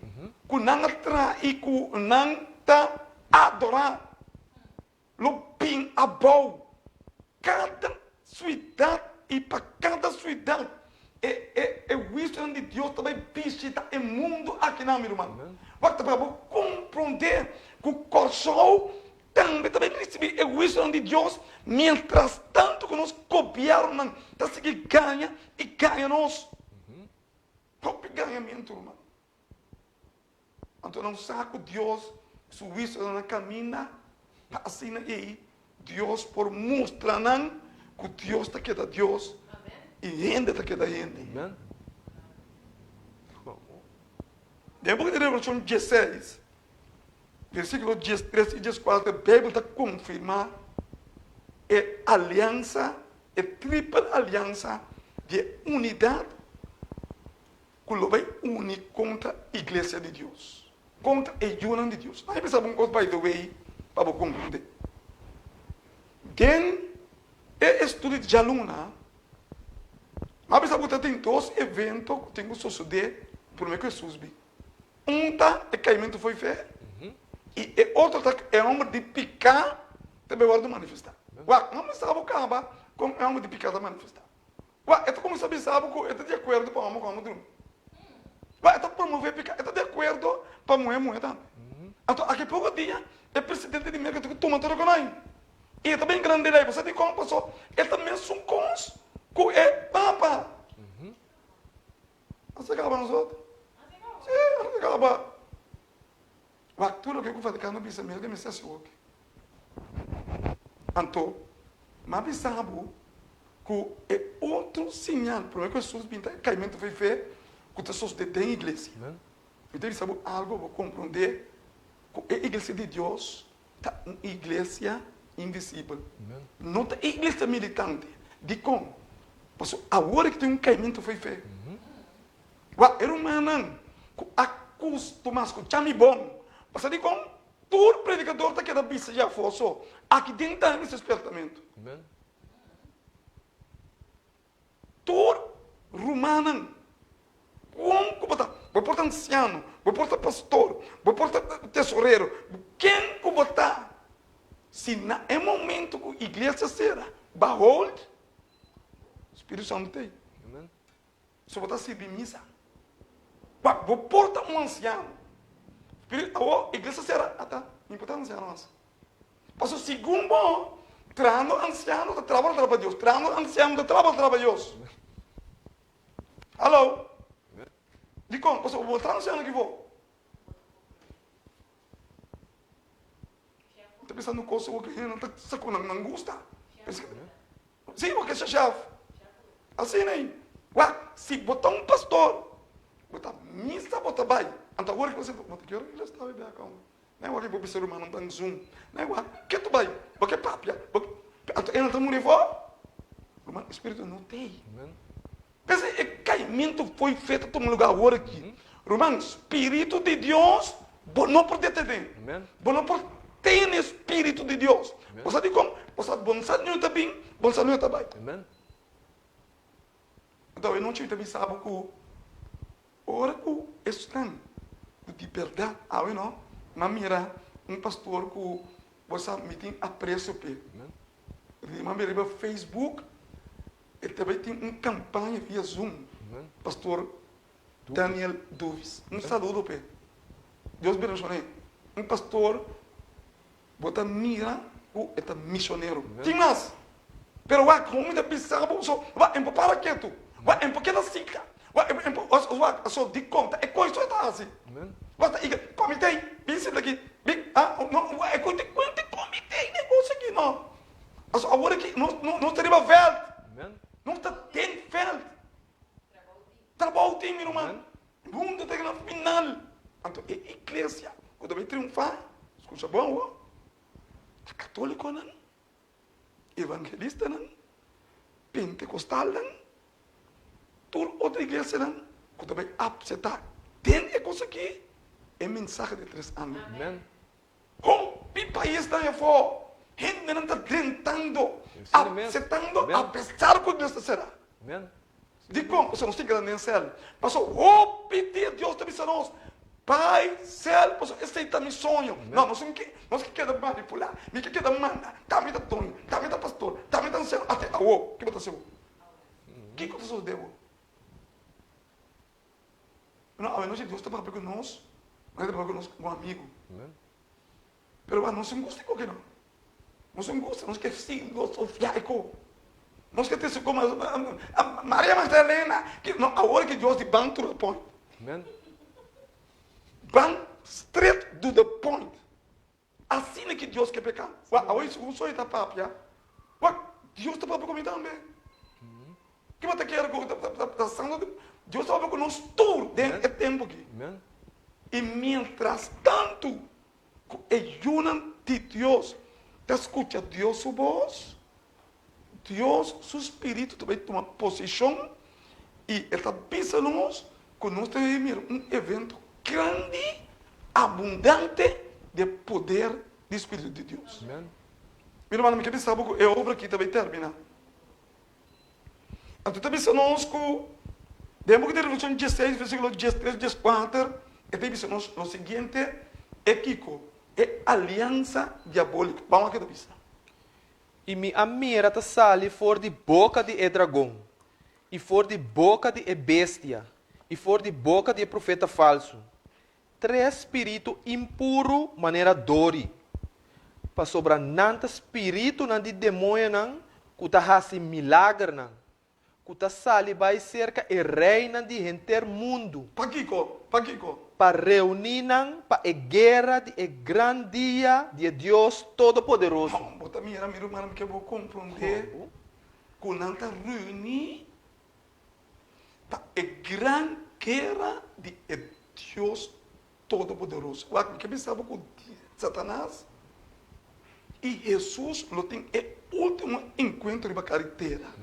ku nan a traha i ku nan ta adorá. Lo bin abou. Kada. Suidat i pa kada suidat e e e huisionan di Dios ta bai bishita e mundu akinan, mi ruman. Wak ta pa bo komprondé ku Kòrsou tambe ta bai risibí e huisionan di Dios mientras tantu ku nos gobièrnunan ta sigui gaña i gaña nos. Hopi gañamentu, ruman. Anto nan sa ku Dios su huisionan na kaminda, pa asina ei Dios por mustra nan ku Dios ta keda Dios i hende ta keda hende. Den buki di Revelashon dieseis, versíkulo diestres i dieskuater, Beibel ta konfirmá e aliansa, e tripel aliansa di e unidat ku lo bai uni kontra iglesia di Dios, kontra e yunan di Dios. Nan a bisa bo un kos by the way pa bo komprendé. Den e estudio di djaluna, mi a bisa bo ku ta tin dos evento ku tin ku sosodé promé ku Hesus bin. Un ta e kaimentu fo'i fe i e otro ta e hòmber di piká ta bai wòrdu manifestá. Wak, mi a bisa bo kaba kon e hòmber di piká ta manifestá. Wak, e ta kuminsá bisa bo ku e ta di akuerdo pa hòmber ku hòmber drumi. Wak, e ta promové piká, e ta di akuerdo pa muhé muhé tambe. Anto aki poko dia e presidente di Merka tin ku tuma tur e konai. I e ta bin grande lei. Bo sa dikon? Paso e ta mesun kos ku e papa. A sa kaba nos otro? Sí, a sa kaba. Wak tur loke ku Vatikano bisa mi, loke mi sa sigur ki. Anto, m'a bisa bo ku e otro siñal promé ku Hesus bin ta e kaimentu fo'i fe ku ta sosodé den iglesia. Mi ta bisa bo algu pa bo komprondé ku e iglesia di Dios ta un iglesia invisibel. No ta e iglesia militante. Dikon? Pasobra awor ki tin un kaimentu fo'i fe. Wak, e rumannan ku a kustumá skucha mi bon, pasobra dikon tur predikador ta keda bisa dje afó so, aki den ta mester spiertamentu. Tur rumannan, kon ku bo ta, bo por ta ansiano, bo por ta pastor, bo por ta tesorero, ken ku bo ta, si na e momento ku iglesia sera, ba hold, Spiritu Santu ta ei. So bo ta sirbi misa. Wak, bo por ta un ansiano. Pero awor iglesia sera, ata, mi por ta ansiano mas. Paso segun bo, trahando ansiano ta traha pa Dios, trahando ansiano ta traha pa Dios. Hallo? Dikon? Paso bo traha ansiano ki bo. Ta pensando kos ku hende ta sa ku nan gusta. Sí, bo ke ser shèf. Asina ei. Wak, si bo ta un pastor, bo ta misa bo ta bai. Anto awor ki bo sinta, bo ta kere iglesia ta bai bek aun. Nan wak bo bisa rumannan ta zoom. Nan wak, ke ta bai? Bo ke papia? Bo ke. Anto e nan ta muri afó? Ruman, e spiritu no t'ei. P'esei e kaimentu fo'i fe ta tuma lugá awor aki. Ruman, spiritu di Dios bo no por detené. Bo no por tene spiritu di Dios. Bo sa dikon? Bo sa bo no sa nunde ta bin, bo no sa nunde ta bai. Anto e nochi mi ta bisa bo ku ora ku esnan ku di bèrdat awe no, mi a mira un pastor ku bo sa mi tin apresio p'e. Riba mi riba Facebook e ta bai tin un campaña via Zoom. Pastor Daniel Duvis. Un saludo p'e. Dios bendicione. Un pastor bo ta mira cu e ta misionero. Tin mas. Pero wak con mi ta bisa bo so wak e no por para ketu. Wak e no por keda sika. Wak e no por wak so dicon ta e coy so e ta haci. Wak ta iga comite bin sinta aki bin ah no wak e coy ta cuenta comite negocio aki no. Paso awor aki nos nos ta riba veld. Nos ta den veld. Trabou tin mi ruman. Mundo ta na final. Anto e iglesia ku ta bai triunfá, skucha bon awor, ta katólikonan, evangelistanan, pentekostalnan, tur otro iglesianan ku ta bai apseptá den e kos aki e mensahe di tres angel. Hopi paisnan afó hendenan ta drentando, apsetando apesar ku Dios ta sera. Dikon? Pasobra nos tin keda den sèl. Pasobra hopi dia Dios ta bisa nos, Bai sèl, pasobra esei ta mi soño. No, nos no ke, nos ke keda manipulá. Mi ke keda manda. Ta mi ta doño, ta mi ta pastor, ta mi ta ansiano. awor, ki bo ta hasi awor? Kiko ta sosodé awor? No, awe nochi Dios ta papia ku nos, e ta papia ku nos komo amigu. Pero wak, nos no gusta e koki no. Nos no gusta, nos ke filosofia e ko. Nos ke trese komo Maria Magdalena. No, awor ke Dios di ban to the point. Ban straight to the point. Asina ki Dios ke peka. Wak, awor segun soy ta papia, wak, Dios ta papia ku mi tambe. Ke bo ta kere ku ta santo? Dios ta papia ku nos tur den e tempu aki. I mientras tantu ku e yunan di Dios ta skucha Dios su bos, Dios su spiritu ta bai tuma posishon i e ta bisa nos ku nos ta bai mira un evento grandi, abundante di e poder di spiritu di Dios. Mi rumannan, mi ke bisa bo ku e obra aki ta bai terminá. Anto ta bisa nos ku den buki di Revelashon diesseis versíkulo diestres, dieskuater e ta bisa nos lo siguiente, E kiko? E aliansa diabóliko. Ban wak ke ta bisa. I mi a mira ta sali for di boka di e dragon, i for di boka di e bestia, i for di boka di e profeta falsu, tres spiritu impuru manera dori, pasobra nan ta spiritunan di demoñonan ku ta hasi milagernan. Ku ta sali bai serka e reinan di henter mundu. Pakiko? Pakiko? Pa reuní nan pa e guera di e gran dia di e Dios Todopoderoso. Bo ta mira, mi rumannan, mi ke bo komprondé ku nan ta reuní pa e gran guera di e Dios Todopoderoso. Wak, mi ke bisa bo ku Satanas i Hesus lo tin e último enkuentro riba kara di tera.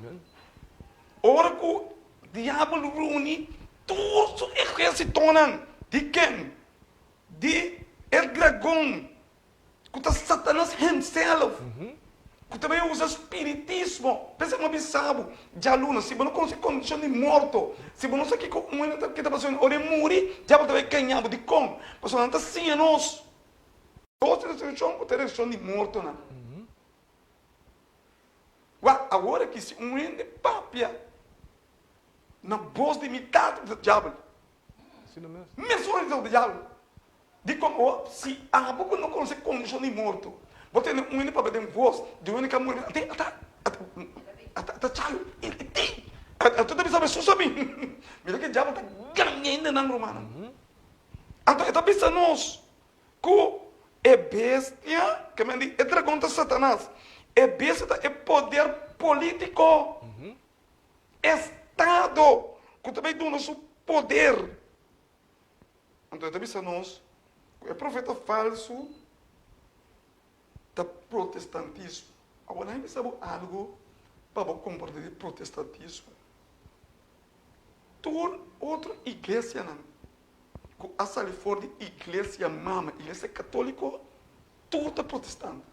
Ora ku Diabel runi tur su ehérsitonan, di ken? Di e dragon. Ku ta Satanas hemself ku ta bai usa spiritismo. Pensa ku mi a bisa bo djaluna, si bo no konosé kondishon di morto, si bo no sa kiko un hende ta kita pasó ora e muri, diabel ta bai kaña bo. Dikon? Pasobra nan ta siña nos dos resurekshon ku ta resurekshon di mortonan. Wak, awor aki si un hende papia na bos di mi tata, ta diabel. Mesora di ta diabel. Dikon o si abo ku no konosé kondishon di morto, bo tende un hende papia den vos di un hende ku a muri, ata ata ata ata chayo e tin anto ta bisa Hesus a bin mira ke diabel ta gaña hendenan rumannan anto e ta bisa nos ku e bestia ke men di e dragon ta satanas e bestia ta e poder politiko estado ku ta bai duna su poder. Anto e ta bisa nos ku e profeta falsu ta protestantismo. Awor nan a bisa bo algu pa bo komprondé di protestantismo. Tur otro iglesianan ku a sali for di iglesia mama, iglesia katóliko, tur ta protestant.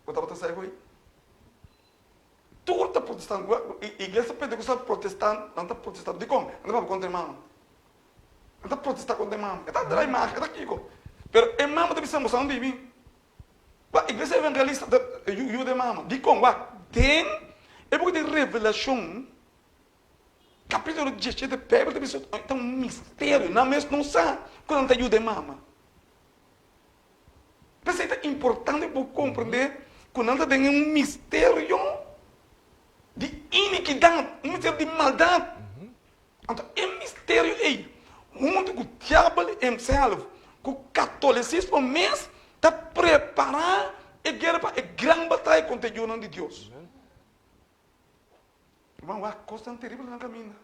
Bo tabata sa e hoy? Tur ta protestant. Iglesia Pentecostal protestant, nan ta protesta. Dikon? Nan ta papia kontra e mama. Nan ta protesta kontra e mama. E ta drai magia, e ta kiko. Pero e mama ta bisa, boso a no bibi. Wak, iglesia evangelista ta yuda e mama. Dikon? Wak, den e buki di Revelashon, kapitulo diesshete, Beibel ta bisa, ta un misterio. Nan mes no sa ku nan ta yuda e mama. P'esei ta importante pa bo komprendé ku nan ta den un misterio di inikidat, un misterio di maldat. Anto e misterio ei, huntu ku diabel himself, ku katolisismo mes, ta prepará e guera pa e gran bataya kontra e yunan di Dios. Ruman, wak kosnan teribel nan kaminda.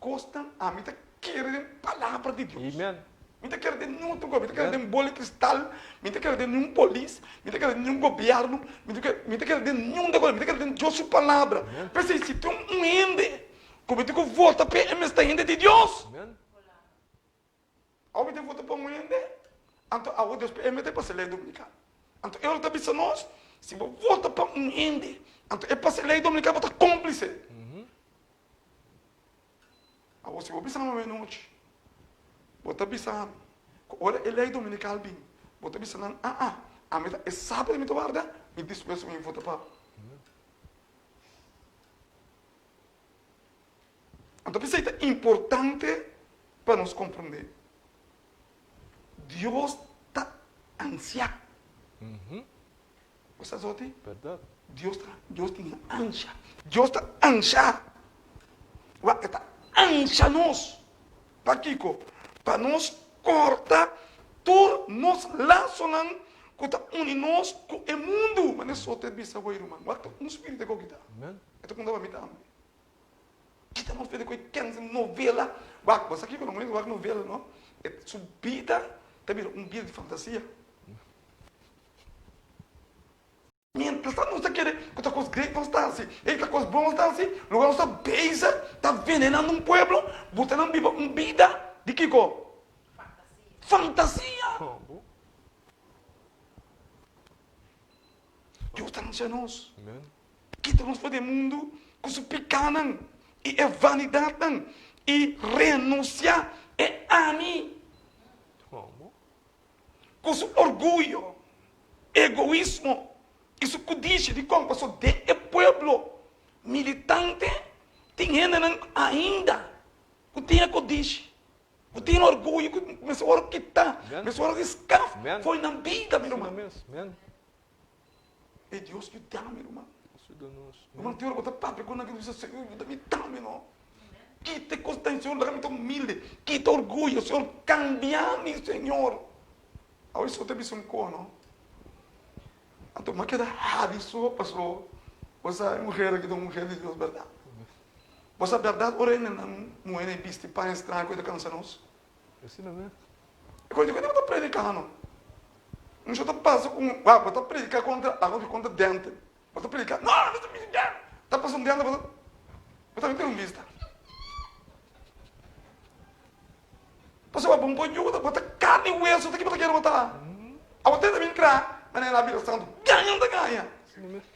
Kosnan ami ta kere den palabra di Dios. Amen. Mi ta kere den niun otro kos. Mi ta kere den bola di kristal, mi ta kere den niun polis, mi ta kere den niun gobièrnu, mi ta kere, mi ta kere den niun otro kos. Mi ta kere den Dios su palabra. P'esei si tin un hende ku mi tin ku vota p'e, e mester ta hende di Dios. Amen. Awo mi tin vota pa un hende, anto awo Dios p'e mete pasa e lei dominikal. Anto e ora ta bisa nos, si bo vota pa un hende, anto e pasa e lei dominikal, bo ta kómplise. Awor si bo bisa mi awenochi, bo ta bisa mi ku ora e lei dominikal bin, bo ta bisa nan, aa, ami ta e sabi di mi ta warda, mi dispuesto mi vota pa bo. Anto p'esei ta importante pa nos komprondé, Dios ta ansiá. Bo sa esaki? Dios ta, Dios tin ansha. Dios ta ansha. Wak, e ta ansha nos. Pakiko? Pa nos kòrta tur nos lasonan ku ta uni nos ku e mundu. Manera Sote bisa wei ruman, wak ta un spiritu e kò kita. E ta konta pa mi tambe. Kita nos pende ku e kens novela. Wak, bo sa kiko no? Wak novela no, e su bida ta bira un bida di fantasia. Mientras tanto nos ta kere ku ta kos great nos ta hasi, ei ta kos bon nos ta hasi, lugar nos ta bezig ta venenando un pueblo, buta nan biba un bida di kiko? Fantasia. Dios ta anuncia nos. Kita nos for di e mundu ku su pikánan i e vanidatnan i renunsiá e ami ku su orguyo, egoismo i su kudishi. Dikon? Pasobra den e pueblo militante tin hendenan ainda ku tin e kudishi. Ku tin orguyo ku mester wòrdu kitá, mester wòrdu riskaf for di nan bida, mi ruman. E Dios yuda mi, ruman. Ruman, tin ora bo ta papia ku nan, ku bisa, Señor, yuda mi tambe, no. Kita e kos ta, Señor, laga mi ta humilde. Kita orguyo, Señor, kambia mi, Señor. Awe so ta bisa un ko, no. Anto mi a keda hari so, paso bo sa e muher aki ta un muher di Dios, bèrdat? Bo sa bèrdat ora e nan muhé nan bisti paña straño ku e ta kansa nos? Asina mes. E kos di ku bo ta prediká no. Un shon ta pasa ku un wak bo ta prediká kontra algu kontra dente. Bo ta prediká no no ta bisti dente. Ta pasa un dente bo ta bo ta mete un bista. Pasobra bo no por yuda bo ta karni i weso ta ki bo ta kere bo ta. Abo tenta bin kra manera el a bira santu gaña no ta gaña. Asina mes.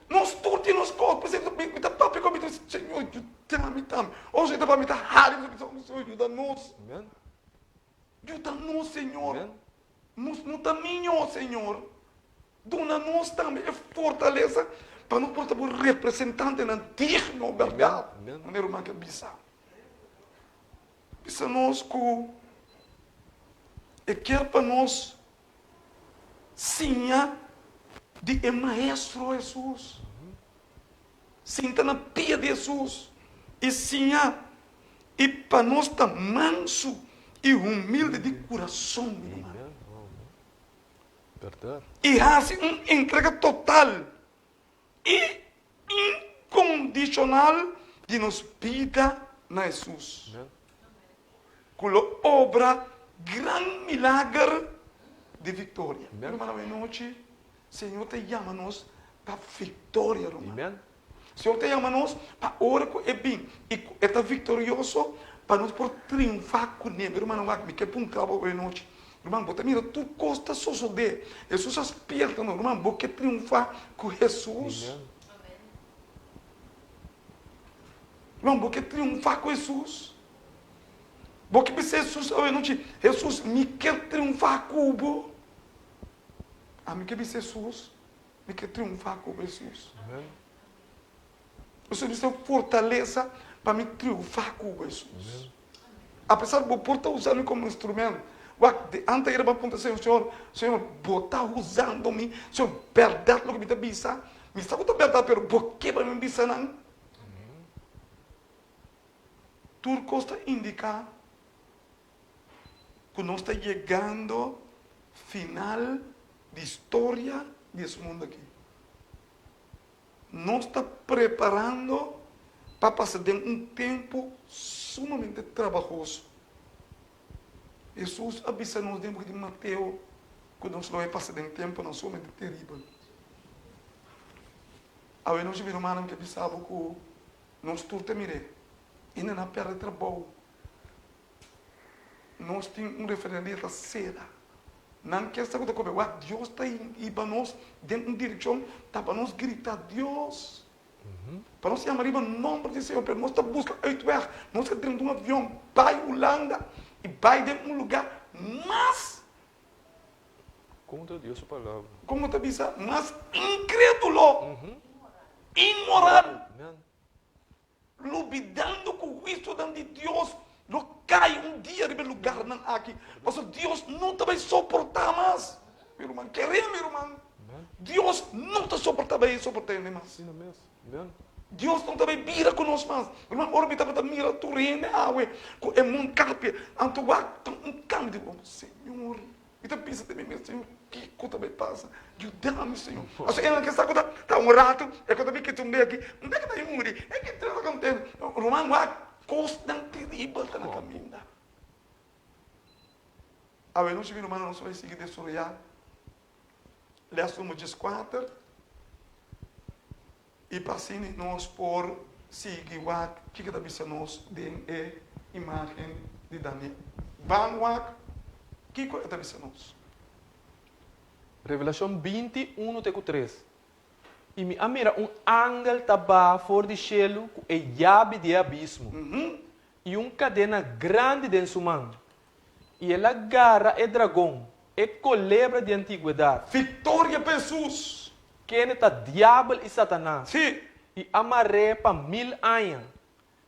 Nos tur tin nos kos, p'esei mi ta papia ku mi ta bisa, Señor, yuda mi tambe. Ora Señor ta papia mi ta hari, mi ta bisa, Señor, yuda nos. Yuda nos, Señor. Nos no ta miño, Señor. Duna nos tambe e fortalesa pa nos por ta bo representantenan digno, bèrdat? Manera ruman ke a bisa. Bisa nos ku e kier pa nos Siña di e Maestro Hesus. Sinta na pia di Hesus i siña. I pa nos ta mansu i humilde di kurason, mi ruman. I hasi un entrega total i inkondishonal di nos bida na Hesus, ku lo obra gran milager di viktoria. Mi ruman, awe nochi Señor ta yama nos pa viktoria, ruman. Señor ta yama nos pa ora ku E bin i ku E ta viktorioso, pa nos por triunfá kuné. Mi rumannan, wak, mi ke puntra bo awe nochi. Ruman, bo ta mira tur kos ta sosodé. Hesus a spierta nos, ruman, bo ke triunfá ku Hesus? Ruman, bo ke triunfá ku Hesus? Bo ke bisa Hesus awe nochi, Hesus, mi ke triunfá ku bo. Ami ke bisa Hesus, mi ke triunfá ku bo, Hesus. Hesus, mi mester fortalesa pa mi triunfá ku bo, Hesus. Apesar bo por ta usa mi komo instrumento, wak, di anta era bo a puntra Señor, Señor, Señor, bo ta usando mi? Señor, bèrdat loke mi ta bisa? Mi sa ku ta bèrdat, pero bo ke pa mi bisa nan? Tur kos ta indiká ku nos ta yegando final di storia di es mundu aki. Nos ta preparando pa pasa den un tempu sumamente trabahoso. Hesus a bisa nos den buki di Mateo ku nos lo e pasa den tempunan sumamente teribel. Awe nochi mi rumannan ke bisa bo ku nos tur ta mir'é. Hende nan a pèrdè trabou. Nos tin un referendia ta sera. Nan kier sa ku ta kobe. Wak, Dios ta hiba nos den un direkshon ta pa nos grita Dios. Pa nos yama riba nomber di Señor, pero nos ta buska uitweg. Nos ta drenta un avion bai Hulanda i bai den un lugá mas. Kontra Dios su palabra. Komo ta bisa? Mas inkrédulo, inmoral. Lubidando ku. Huisionan di Dios lo kai un dia riba e lugarnan aki, pasobra Dios no ta bai soportá mas. Mi ruman, keré mi ruman, Dios no ta soportá bai soportá hende mas. Dios no ta bai bira ku nos mas. Ruman, ora mi tabata mira tur hende awe ku e mondkapje, anto wak ta un kambio di bo, Señor, mi ta bisa den mi mes, Señor, kiko ta bai pasa? Yuda mi, Señor. Pasobra e nan ke sa ku ta ta un ratu, e ku ta bin kiti un beki, un beki ta muri, e ke ta kontentu. Ruman, wak kosnan teribel ta na kaminda. Awe nochi mi rumannan nos bai sigui desaroyá lès number dieskuater i pa asina nos por sigui wak kiko ta bisa nos den e imágen di Daniel. Ban wak kiko e ta bisa nos. Revelashon binti, unu te ku tres, I mi a mira un angel ta baha for di shelu ku e yabi di e abismo i un kadena grandi den su man. I el a gara e dragon, e kolebra di antigwedat. Viktoria pa Hesus! Kende ta Diabel i Satanas. Sí. I a mar'é pa mil aña,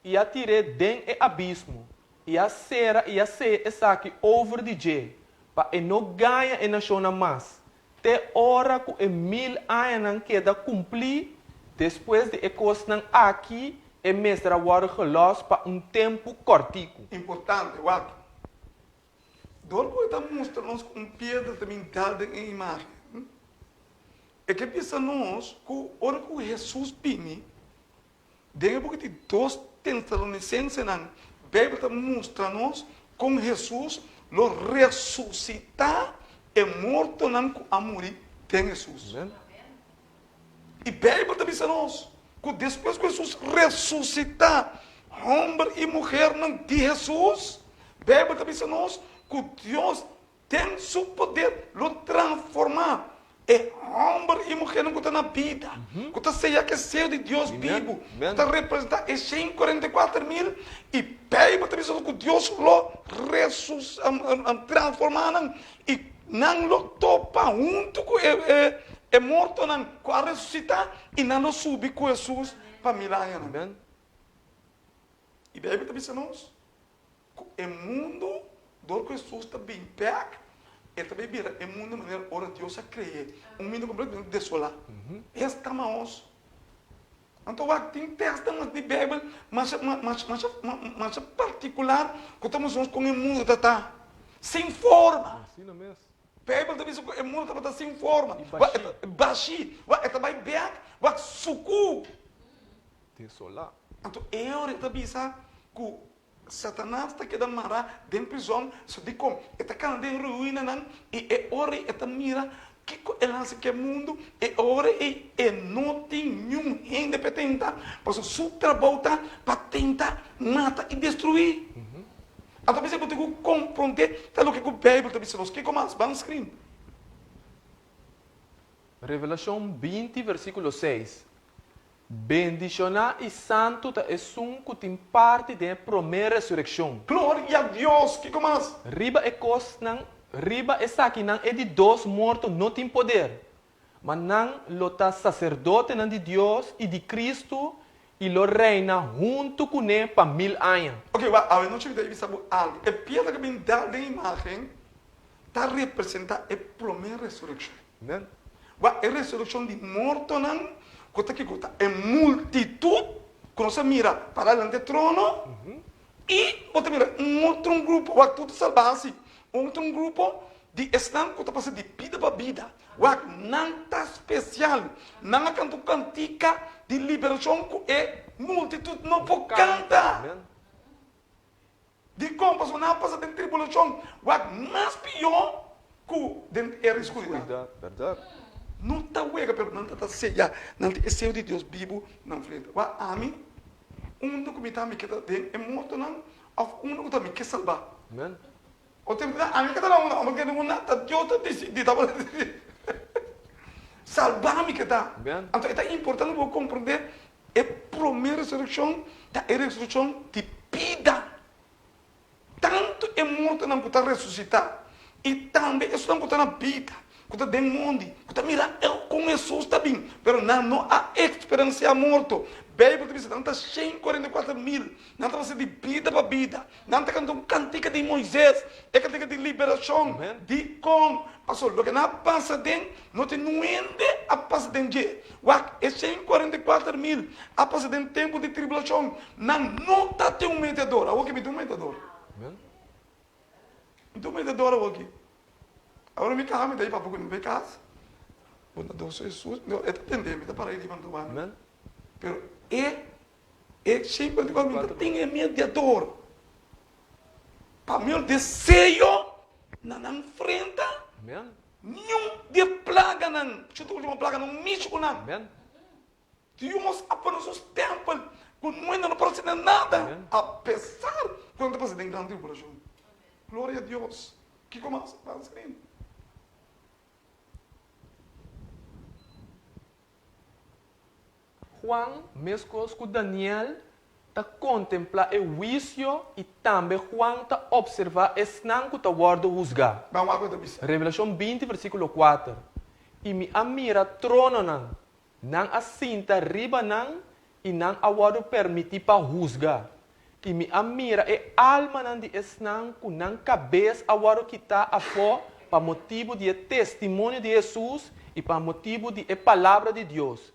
i a tir'é den e abismo, i a sera i a seya esaki over di dje, pa e no gaña e nashonnan mas, te ora ku e mil añanan keda kumplí, despues di e kosnan aki e mester a wòrdu gelòs pa un tempu kòrtiku. Importante, wak. Dor ku e ta mustra nos ku un piedra ta bin dal den e imágen, e ke bisa nos ku ora ku Hesus bini, Den e buki di Dos Tesalonisensenan, Beibel ta mustra nos kon Hesus lo resusitá e mortonan ku a muri den Hesus. I Beibel ta bisa nos ku despues ku Hesus resusitá hòmber i muhernan di Hesus, Beibel ta bisa nos ku Dios Den su poder lo transformá e hòmber i muhénan ku ta na bida, ku ta seya ku e seyo di Dios bibu, ku ta representá e 144,000, i Beibel ta bisa nos ku Dios lo transformá nan i nan lo topa huntu ku e mortonan ku a resusitá i nan lo subi ku Hesus pa mil añanan. I Beibel ta bisa nos Ku e mundu, dor ku Hesus ta bin bèk, e ta bai bira e mundu manera ora Dios a kre'é, un mundu kompletamente desolá. Es ta maos. Anto wak tin tèstnan di Beibel masha masha masha masha partikular ku ta mustra nos kon e mundu ta ta, sin forma. Beibel ta bisa ku e mundu tabata sin forma, bashí. Wak e ta bai bèk, wak sukú. Desolá. Anto e ora e ta bisa ku Satanas ta keda mará den prizòn, so dikon e ta kana den ruinanan i e ora ei e ta mira kiko el hasi ku e mundu, e ora ei e no tin niun hende pa e tenta, pasobra su trabou ta pa tenta, mata i destruí. Anto p'esei bo tin ku komprondé ta loke ku Beibel ta bisa nos. Kiko mas? Ban skrin. Revelashon 20 versíkulo 6 Bendishoná i santu ta esun ku tin parti den e promé resurekshon. Gloria a Dios! Kiko mas? Riba e kosnan, riba esakinan e di dos morto no tin poder, ma nan lo ta saserdotenan di Dios i di Kristu i lo reina huntu kuné pa mil aña. Oke, wak, awe nochi mi ta bisa bo algu. E piedra ku bin dal den imágen ta representá e promé resurekshon. Amen. Wak, e resurekshon di mortonan ku ta kiko? Ta e multitut ku nos a mira pará delante e trono i bo ta mira un otro un grupo, wak, tur ta salbá si, un otro un grupo di esnan ku ta pasa di bida pa bida. Wak, nan ta spesial. Nan a kanta un kantika di liberashon ku e multitut no por kanta. Dikon? Pasobra nan a pasa den tribulashon wak mas pió ku den era di skuridat. No ta wega, pero nan ta ta seya, nan tin e seyo di Dios bibu nan frente. Wak ami, unda ku mi ta, mi ke ta den e mortonan òf unda ku ta mi ke salbá? O tempu ta ami ke ta na unda, unda ke unda ta Dios ta disidí, tabata disidí. Salbá mi ke ta. Anto e ta importante pa bo komprondé E promé resurekshon ta e resurekshon di bida. Tantu e mortonan ku ta resusitá i tambe esunnan ku ta na bida, ku ta den mondi, ku ta mira kon Hesus ta bin, pero nan no a eksperensiá morto. Beibel ta bisa nan ta 144.000, nan ta pasa di bida pa bida, nan ta kanta un kantika di Moises, e kantika di liberashon. Dikon? Pasobra loke nan a pasa den, no tin niun hende a pasa den dje. Wak, e 144.000 a pasa den tempu di tribulashon, nan no ta tin un mediador. Awor ke mi tin un mediador. Mi tin un mediador awor aki. Awor mi kaha mi ta i papia ku mi bai kas. Bondadoso Hesus, no, e ta tende mi, ta para ei riba anto wak. Pero e e 144.000 ta tin e mediador. Pa medio deseo na nan frenta, niun di e plaganan, shuntu ultimo plaga no mishi ku nan. Dios a pone su stempel ku nuenda no por hasi nan nada, apesar ku nan ta pasa den gran tribulashon. Gloria a Dios! Kiko mas? Ban skrin. Juan, meskos ku Daniel, ta kontemplá e huisio i tambe Juan ta opservá esnan ku ta wòrdu husgá. Ban wak ku e ta bisa. Revelashon 20, versíkulo 4, I mi a mira trononan, Nan a sinta riba nan i nan a wòrdu permití pa husga. I mi a mira e almanan di esnan ku nan kabes a wòrdu kitá afó pa motibu di e testimonio di Hesus i pa motibu di e palabra di Dios,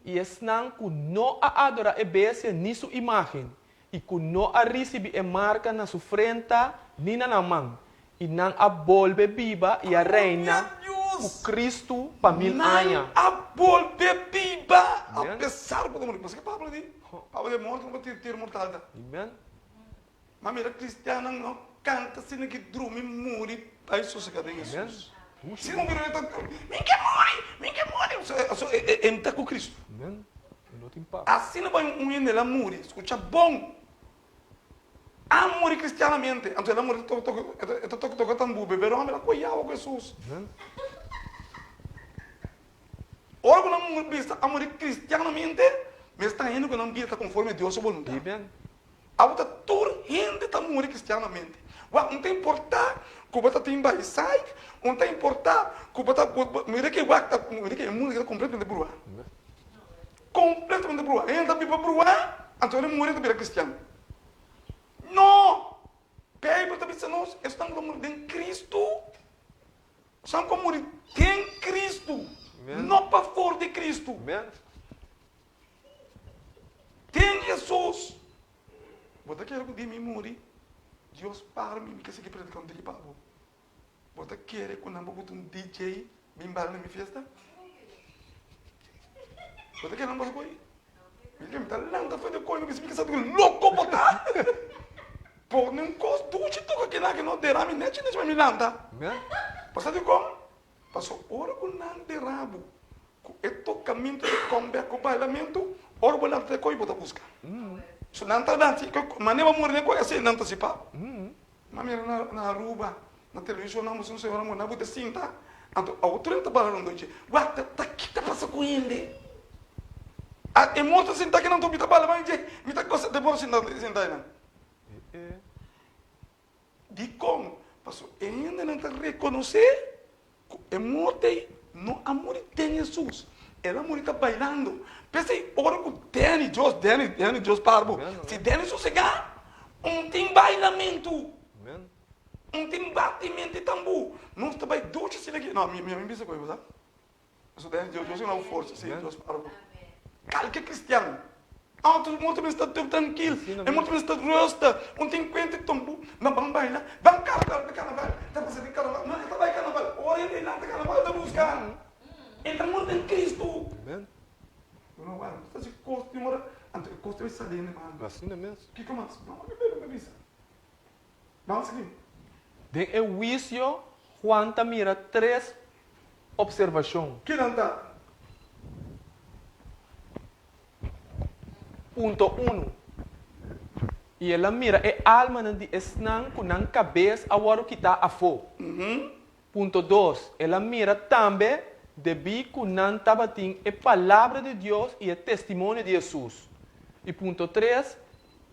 i esnan ku no a adorá e bestia ni su imágen, i ku no a risibí e marka na su frenta ni na nan man, i nan a bolbe biba i a reina ku Kristu pa mil aña. Nan a bolbe biba apesar ku ta muri. Paske Pablo di, Pablo di e morto no por tira mortal ta. Ma mira kristiannan no kanta asina ki drumi muri bai sosega den Hesus. Si no mira e ta, Mi ke muri, mi ke muri. Pasobra e no ta ku Kristu. Asina bai un hende el a muri, skucha bon, a muri kristianamente, anto el a muri ta toka e ta toka toka tambú, bebe ron, el a kohe awa ku Hesus. Ora ku nan bisa a muri kristianamente, mester ta hende ku nan bida ta konforme Dios su boluntat. Abo ta tur hende ta muri cristianamente. Wak, no ta importa cu bo ta tin bay site, no ta importa cu bo ta, mira ke wak ta, mira ke e mundo ta completamente bruha. Completamente bruha. Hende ta biba bruha, anto ora e muri e ta bira cristian. No! Bijbel ta bisa nos, esnan cu ta muri den Cristo, esnan cu a muri den Cristo, no pafor di Cristo. Den Hesus. Bo ta kere ku di mi muri, Dios para mi, mi ke sigui predika un tiki pa bo. Bo ta kere ku nan bo buta un DJ bin baila na mi fiesta? Bo ta kere nan bo koi? Mi ke mi ta lanta for di koi, mi bisa mi ke sa di loko bo ta. Pone un kos dushi toka kina ke no dera mi nechi nechi pa mi lanta. Bo sa dikon? Paso ora ku nan dera bo Ku e tokamentu di comeback ku bailamentu, ora bo lanta e koi bo ta buska. So nan ta dansa manera bo muri den koi asina nan ta sipa bo. Ma mira na Aruba na television nan muestra un señora muri nan bo ta sinta anto a otro hende ta baila rondon dje. Wak ta ki ta pasa ku hende? A e mos ta sinta aki nan mi ta baila ban dje mi ta gosa den por sinta sinta einan. Dikon? Pasobra e hendenan ta rekonosé ku e morto ei no a muri den Hesus. El a muri ta bailando. P'esei ora ku Danny, Dios, Danny, Danny, Dios para bo. Si Danny sosegá, un tin bailamentu, un tin batimentu di tambú. Nos ta bai dushi asina aki. No, mi mi a bisa ku bo, sa. Pasobra den Dios, Dios duna bo forsa, sí, Dios para bo. Kalke kristian, anto e morto mester ta trankil, e morto mester ta rusta, un tin kuenta di tombu, ma ban baila, ban karnaval, pa karnaval, ta pasa di karnaval, no, e ta bai karnaval, ora e lanta karnaval ta buska, e ta muri den Kristu. Bo no wak, ta hasi kos di ora, anto e kos ta bai sali hende malu. Kiko mas? Ban wak e Beibel ta bisa. Ban sigui. Den e huisio, Juan ta mira tres Observashon. Kinan ta? Punto unu. I el a mira e almanan di esnan ku nan kabes a wòrdu kitá afó. Punto dos. El a mira tambe debí ku nan tabatin e Palabra di Dios i e testimonio di Hesus. I punto tres.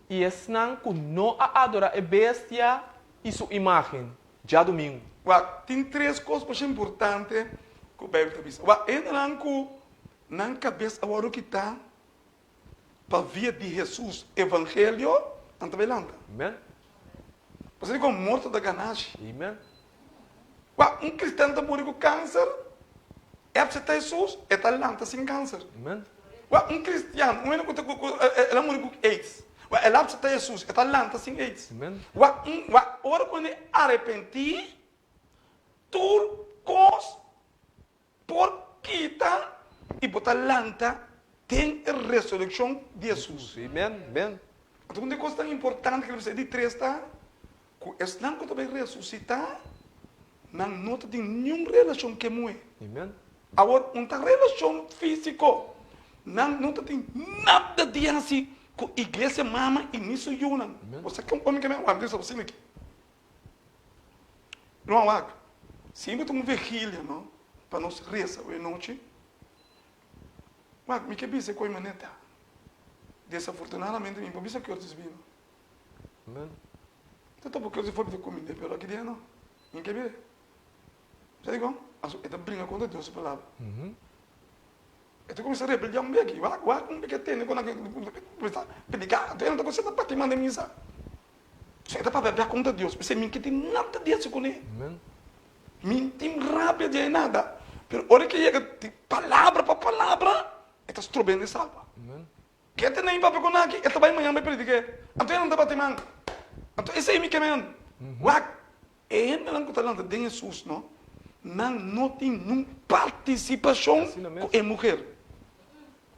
I esnan ku no a adorá e bestia i su imágen. Djadumingu. Wak, tin tres kos masha importante ku Beibel ta bisa. Wak, hendenan ku nan kabes a wòrdu kitá. pa via di Hesus evangelio, nan ta bai lanta. Amen. Pasobra di kon morto ta ganashi. Amen. Wak, un kristian ta muri ku kanser, e apseptá Hesus, e ta lanta sin kanser. Amen. Wak, un kristian, un hende ku ta ku el a muri ku aids, wak, el apseptá Hesus, e ta lanta sin aids. Amen. Wak, un, wak, ora ku hende arepentí, tur kos Por kita i bo ta lanta den e resurekshon di Hesus. Amen, amen. Anto un di e kosnan importante ku e di tres ta ku esnan ku ta bai resusitá nan no ta tin niun relashon ku e muhé. Amen. Awor un ta relashon físiko, nan no ta tin nada di hasi ku iglesia mama i ni su yunan. Amen. Bo sa kon mi ke mi a wanta esaki asina aki? No wak, si bo ta un vigilia no, pa nos reza awe nochi, wak, mi ke bisa koe manera ta. Desafortunadamente mi por bisa Curtis bino. Amen. Ta topa Curtis for mi ta kumind'é, pero aki dia no, mi ke bira. Sa dikon? Pasobra e ta bringa kontra Dios su palabra. E ta kuminsá rebeldiá un beki. Wak, wak, un beki a tende kon nan kuminsá prediká. Anto e no ta kuminsá ta bati manda misa. So e ta papia bia kontra Dios. P'esei mi ke tin nada di hasi kuné. Mi no tin rabia di e nada. Pero ora ke yega di palabra pa palabra, e ta strob'é di salba. Ke ta nei papia ku nan aki, e ta bai mañan bai predik'é. Anto e nan ta bati man. Anto esei mi ke men. Wak, e hendenan ku ta lanta den Hesus no, nan no tin niun partisipashon ku e muher.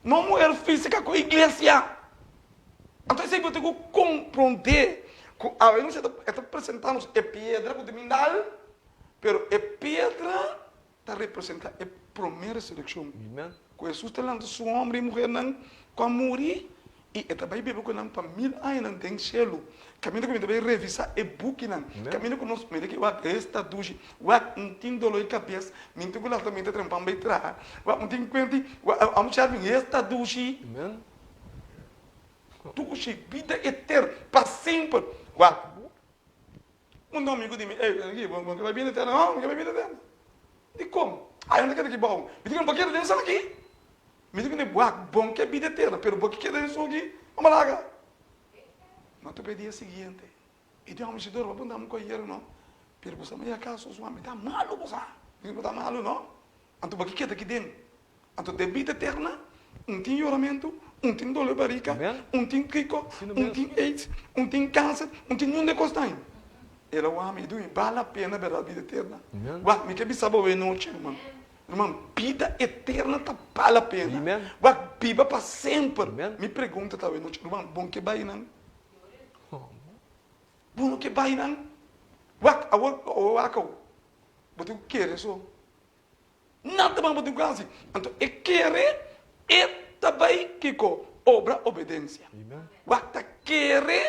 No muher física cu iglesia. Anto esey bo tin cu comprende cu awe nos e ta presenta nos e piedra cu ta bin dal, pero e piedra ta representa e prome resureccion. Cu Hesus ta lanta su homber y muhernan cu a muri y e ta bay biba cu nan pa mil añanan den cielo. Caminda cu mi ta bay revisa e bukinan, caminda cu nos mira ki wak esta dushi, wak un tin dolor di cabes, mi tin cu lanta mi ta trempan bay traha, wak un tin cuenti, wak amo Shervin esta dushi. Dushi, bida eterno, pa semper, wak. Un amigu di mi, ey, bo ke bai bida eterno? No, mi ke bai bida eterno. Dikon? Ay, no ta keda aki bou. Mi di ku no por keda den esaki. Mi di ku ne wak, bon ke bida eterno, pero bo ke keda den esaki, bo laga. No ta pa e dia siguiente. E di, Hombre, Isidoro, bo a punta mi ku ayer no, pero bo sa mi akaso su mi ta malu bo sa. Mi di, Bo ta malu no? Anto bo ke keda aki den. Anto den bida eterna, un tin yoramentu, un tin dolor barika, un tin kiko, un tin aids, un tin kanser, un tin niun de kos ta ain. El a wak mi i di mi, Bal la pena berdad bida eterna. Wak, mi ke bisa bo awe nochi, ruman. Ruman, bida eterna ta bal la pena. Wak, biba pa semper. Mi pregunta ta awe nochi, ruman, bon ke bai nan? Bo no ke bai nan? Wak, awor, awor wak awo. Bo tin ku kere so. Nada mas bo tin ku hasi. Anto e kere, e ta bai kiko? Obra obedensia. Wak ta kere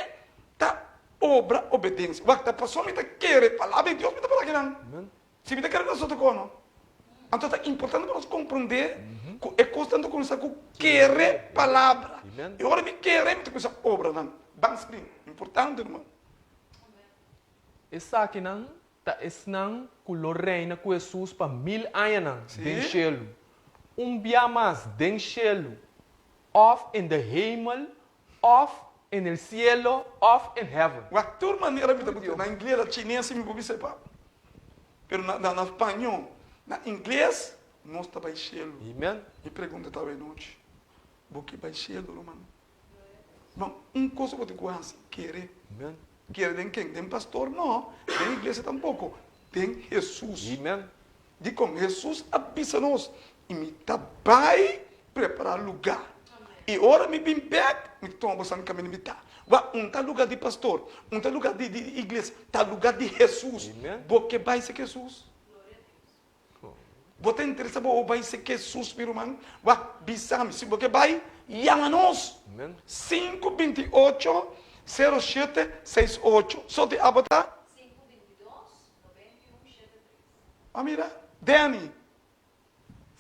ta obra obedensia. Wak ta pasobra mi ta kere palabra di Dios mi ta para kinan. Si mi ta kere nos otro kono. Anto ta importante pa nos komprondé ku e kosnan ta kuminsá ku kere palabra. I ora mi kere mi ta kuminsá obra nan. Ban screen. Importante ruman. Esakinan Ta esnan ku lo reina ku Hesus pa mil añanan den shelu, un bia mas den shelu, òf in de hemel, òf en el cielo, òf in heaven. Wak tur manera mi ta buta na ingles, na chines si mi por bisa e pap. Pero na na spañó, na ingles nos ta bai shelu. Amen. Mi pregunta ta awe nochi, bo ke bai shelu ruman? Ruman, un kos bo tin ku hasi, kere. Amen. Kere den ken? Den pastor? No. Den iglesia tampoko. Den Hesus. Amen. Dikon? Hesus a bisa nos, I mi ta bai prepará lugá. I ora mi bin bèk, mi ta tuma boso kaminda mi ta. Wak, un ta lugá di pastor, un ta lugá di di iglesia, ta lugá di Hesus. Amen. Bo ke bai serka Hesus? Bo ta interesa bo bai serka Hesus, mi ruman? Wak, bisa mi, si bo ke bai, yama nos. Amen. Sinku 28 07 68. So di abo ta? 5 22 91 7 3. A mira, Danny.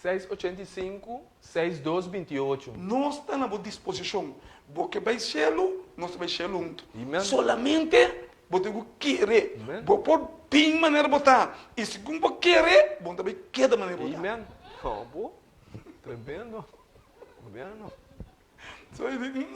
6 85 6 2 28. Nos ta na bo disposishon. Bo ke bai shelu, nos ta bai shelu huntu. Amen. Solamente bo tin ku kere. Amen. Bo por bin manera bo ta, i segun bo kere, bo no ta bai keda manera bo ta. Amen. Bo, tremendo. Tremendo. So e di,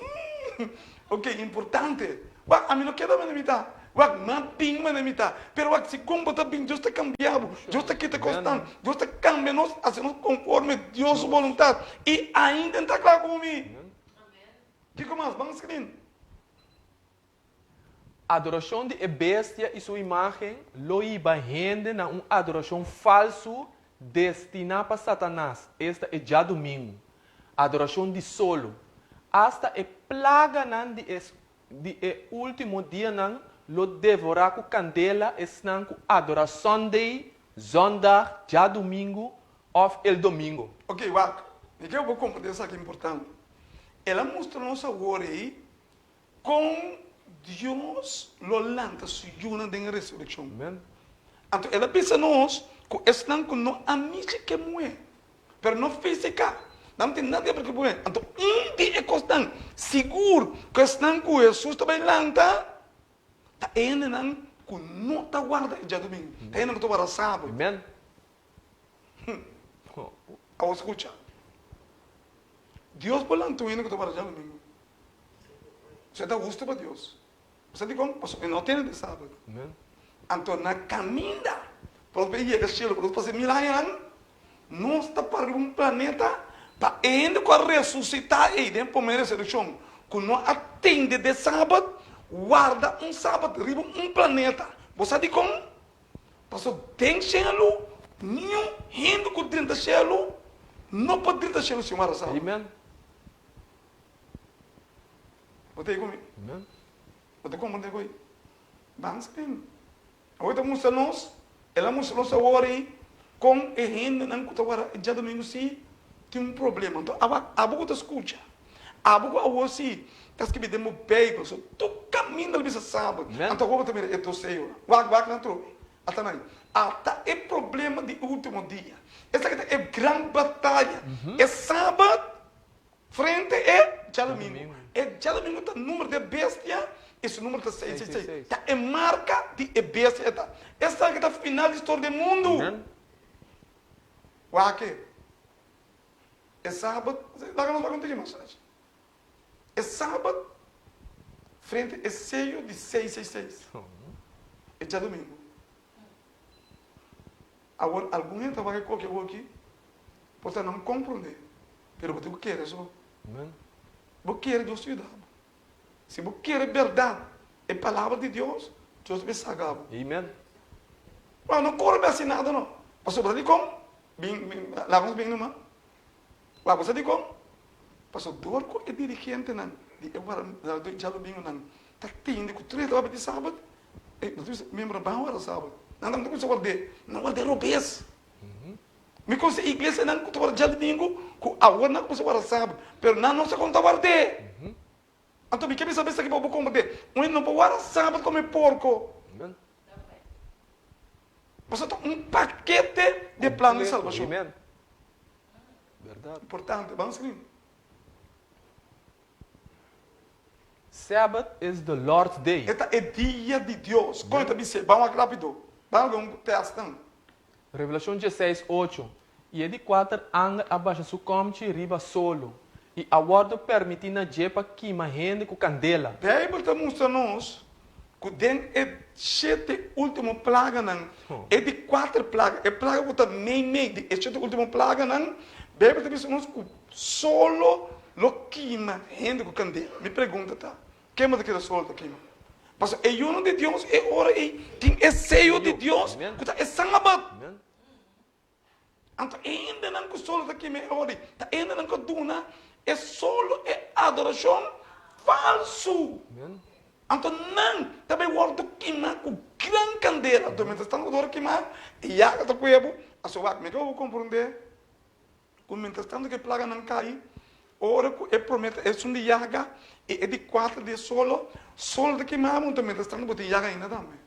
mm, ok, importante. Wak, ami no keda manera mi ta. Wak, m'a bin manera mi ta. Pero wak, segun bo ta bin, Dios ta kambia bo. Dios ta kita kosnan. Dios ta kambia nos, hasi nos konforme Dios su boluntat. I ainda N ta kla ku mi. Kiko mas? Ban skrin. Adorashon di e bestia i su imágen lo hiba hende na un adorashon falsu destiná pa Satanas, esta e djadumingu, adorashon di solo. Asta e plaganan di e di e último dianan lo devorá ku kandela esnan ku adorá Sunday, zondag, djadumingu òf el domingo. Oké, wak, mi ke bo komprendé esaki importante. El a mustra nos awor ei Kon Dios lo lanta su yunan den e resurekshon? Anto el a bisa nos ku esnan ku no a mishi ke muhé, pero no físika, nan no tin nada di haber ku muhé. Anto un di e kosnan sigur ku esnan ku Hesus ta bai lanta ta e hendenan ku no ta warda e djadumingu, ta e hendenan ku ta warda sabat. Awor skucha, Dios por lanta un hende ku ta warda djadumingu. Esei ta hustu pa Dios. Bo sa dikon? Pasobra e no tene di sabat. Anto na kaminda pa nos por yega shelu, pa nos pasa e mil añanan, nos ta para riba un planeta pa e hende ku a resusitá ei den promé resurekshon, ku no a tende di e sabat, warda un sabat riba un planeta. Bo sa dikon? Pasobra den shelu, niun hende ku drenta shelu no por drenta shelu sin warda sabat. Bo ta ei ku mi? Bo ta komprende ku ei? Ban spin. Awor e ta mustra nos, el a mustra nos awor ei kon e hendenan ku ta wara e djadumingu si tin un problema. Anto abo, abo ku ta skucha, abo ku awor si ta skibi den bo Beibel, so tur kaminda lo bisa sabat. Anto awor bo ta mira e doseonan. Wak, wak nan trobe. Ata nan. Ata e problema di ultimo dia. Esaki ta e gran bataya. E sabat Frente e djadumingu. E djadumingu ta numero di e bestia i su numero ta 666. Ta e marka di e bestia e ta. Esaki ta final di storia di e mundu. Wak e. E sabat, laga nos wak un tiki mas ashi. E sabat frente e seyo di 666. E djadumingu. Awor algun hende ta wak e koki awoki por ta nan komprondé, pero bo tin ku kere so. Bo kere Dios ta yuda bo. Si bo kere bèrdat, e palabra di Dios, Dios ta bin saka bo. Wou, no kore bai hasi nada no. Pasobra dikon? Bin, bin, laga nos bin numa. Wou, bo sa dikon? Pasobra dor ku e dirigentenan di e wara, di djadumingunan ta tende ku tur hende ta papia di sabat, E nos bisa miembro ban warda sabat. Nan ta kuminsa ward'é. Nan ward'é robes. Mi konose iglesianan ku ta warda djadumingu ku awor nan a kuminsa warda sabat, pero nan no sa kon ta ward'é. Anto mi ke bisa esaki pa bo komprendé. Un hende no por warda sabat kome porko. Pasobra ta un pakete di e plan di salbashon. Importante. Ban skrin. Sabbath is the Lord's day. E ta e dia di Dios. Kon e ta bis'é? Ban wak rapido. Ban algun tèstnan. Revelashon dieseis, ocho, I e di kuater angel a basha su kòmchi riba solo, i a wòrdu pèrmití na dje pa kima hende ku kandela. Beibel ta mustra nos ku den e shete último plaganan, e di kuater plaga, e plaga ku ta meimei di e shete último plaganan, Beibel ta bisa nos ku solo lo kima hende ku kandela. Mi pregunta ta, ken bo ta kere solo ta kima? Pasobra e yunan di Dios e ora ei tin e seyo di Dios ku ta e Sabat. Anto e hendenan ku solo ta kima e ora ei ta e hendenan ku a duna e solo e adorashon falsu. Anto nan ta bai wòrdu kimá ku gran kandela. Anto mientras tantu ku ta wòrdu kimá, e yaga ta kue bo. Aso wak, mi ke bo komprondé ku mientras tantu ku e plaganan kai, ora ku e promé ta esun di yaga i e di kuater di e solo, solo ta kimá bo, anto mientras tantu bo tin yaga ainda tambe.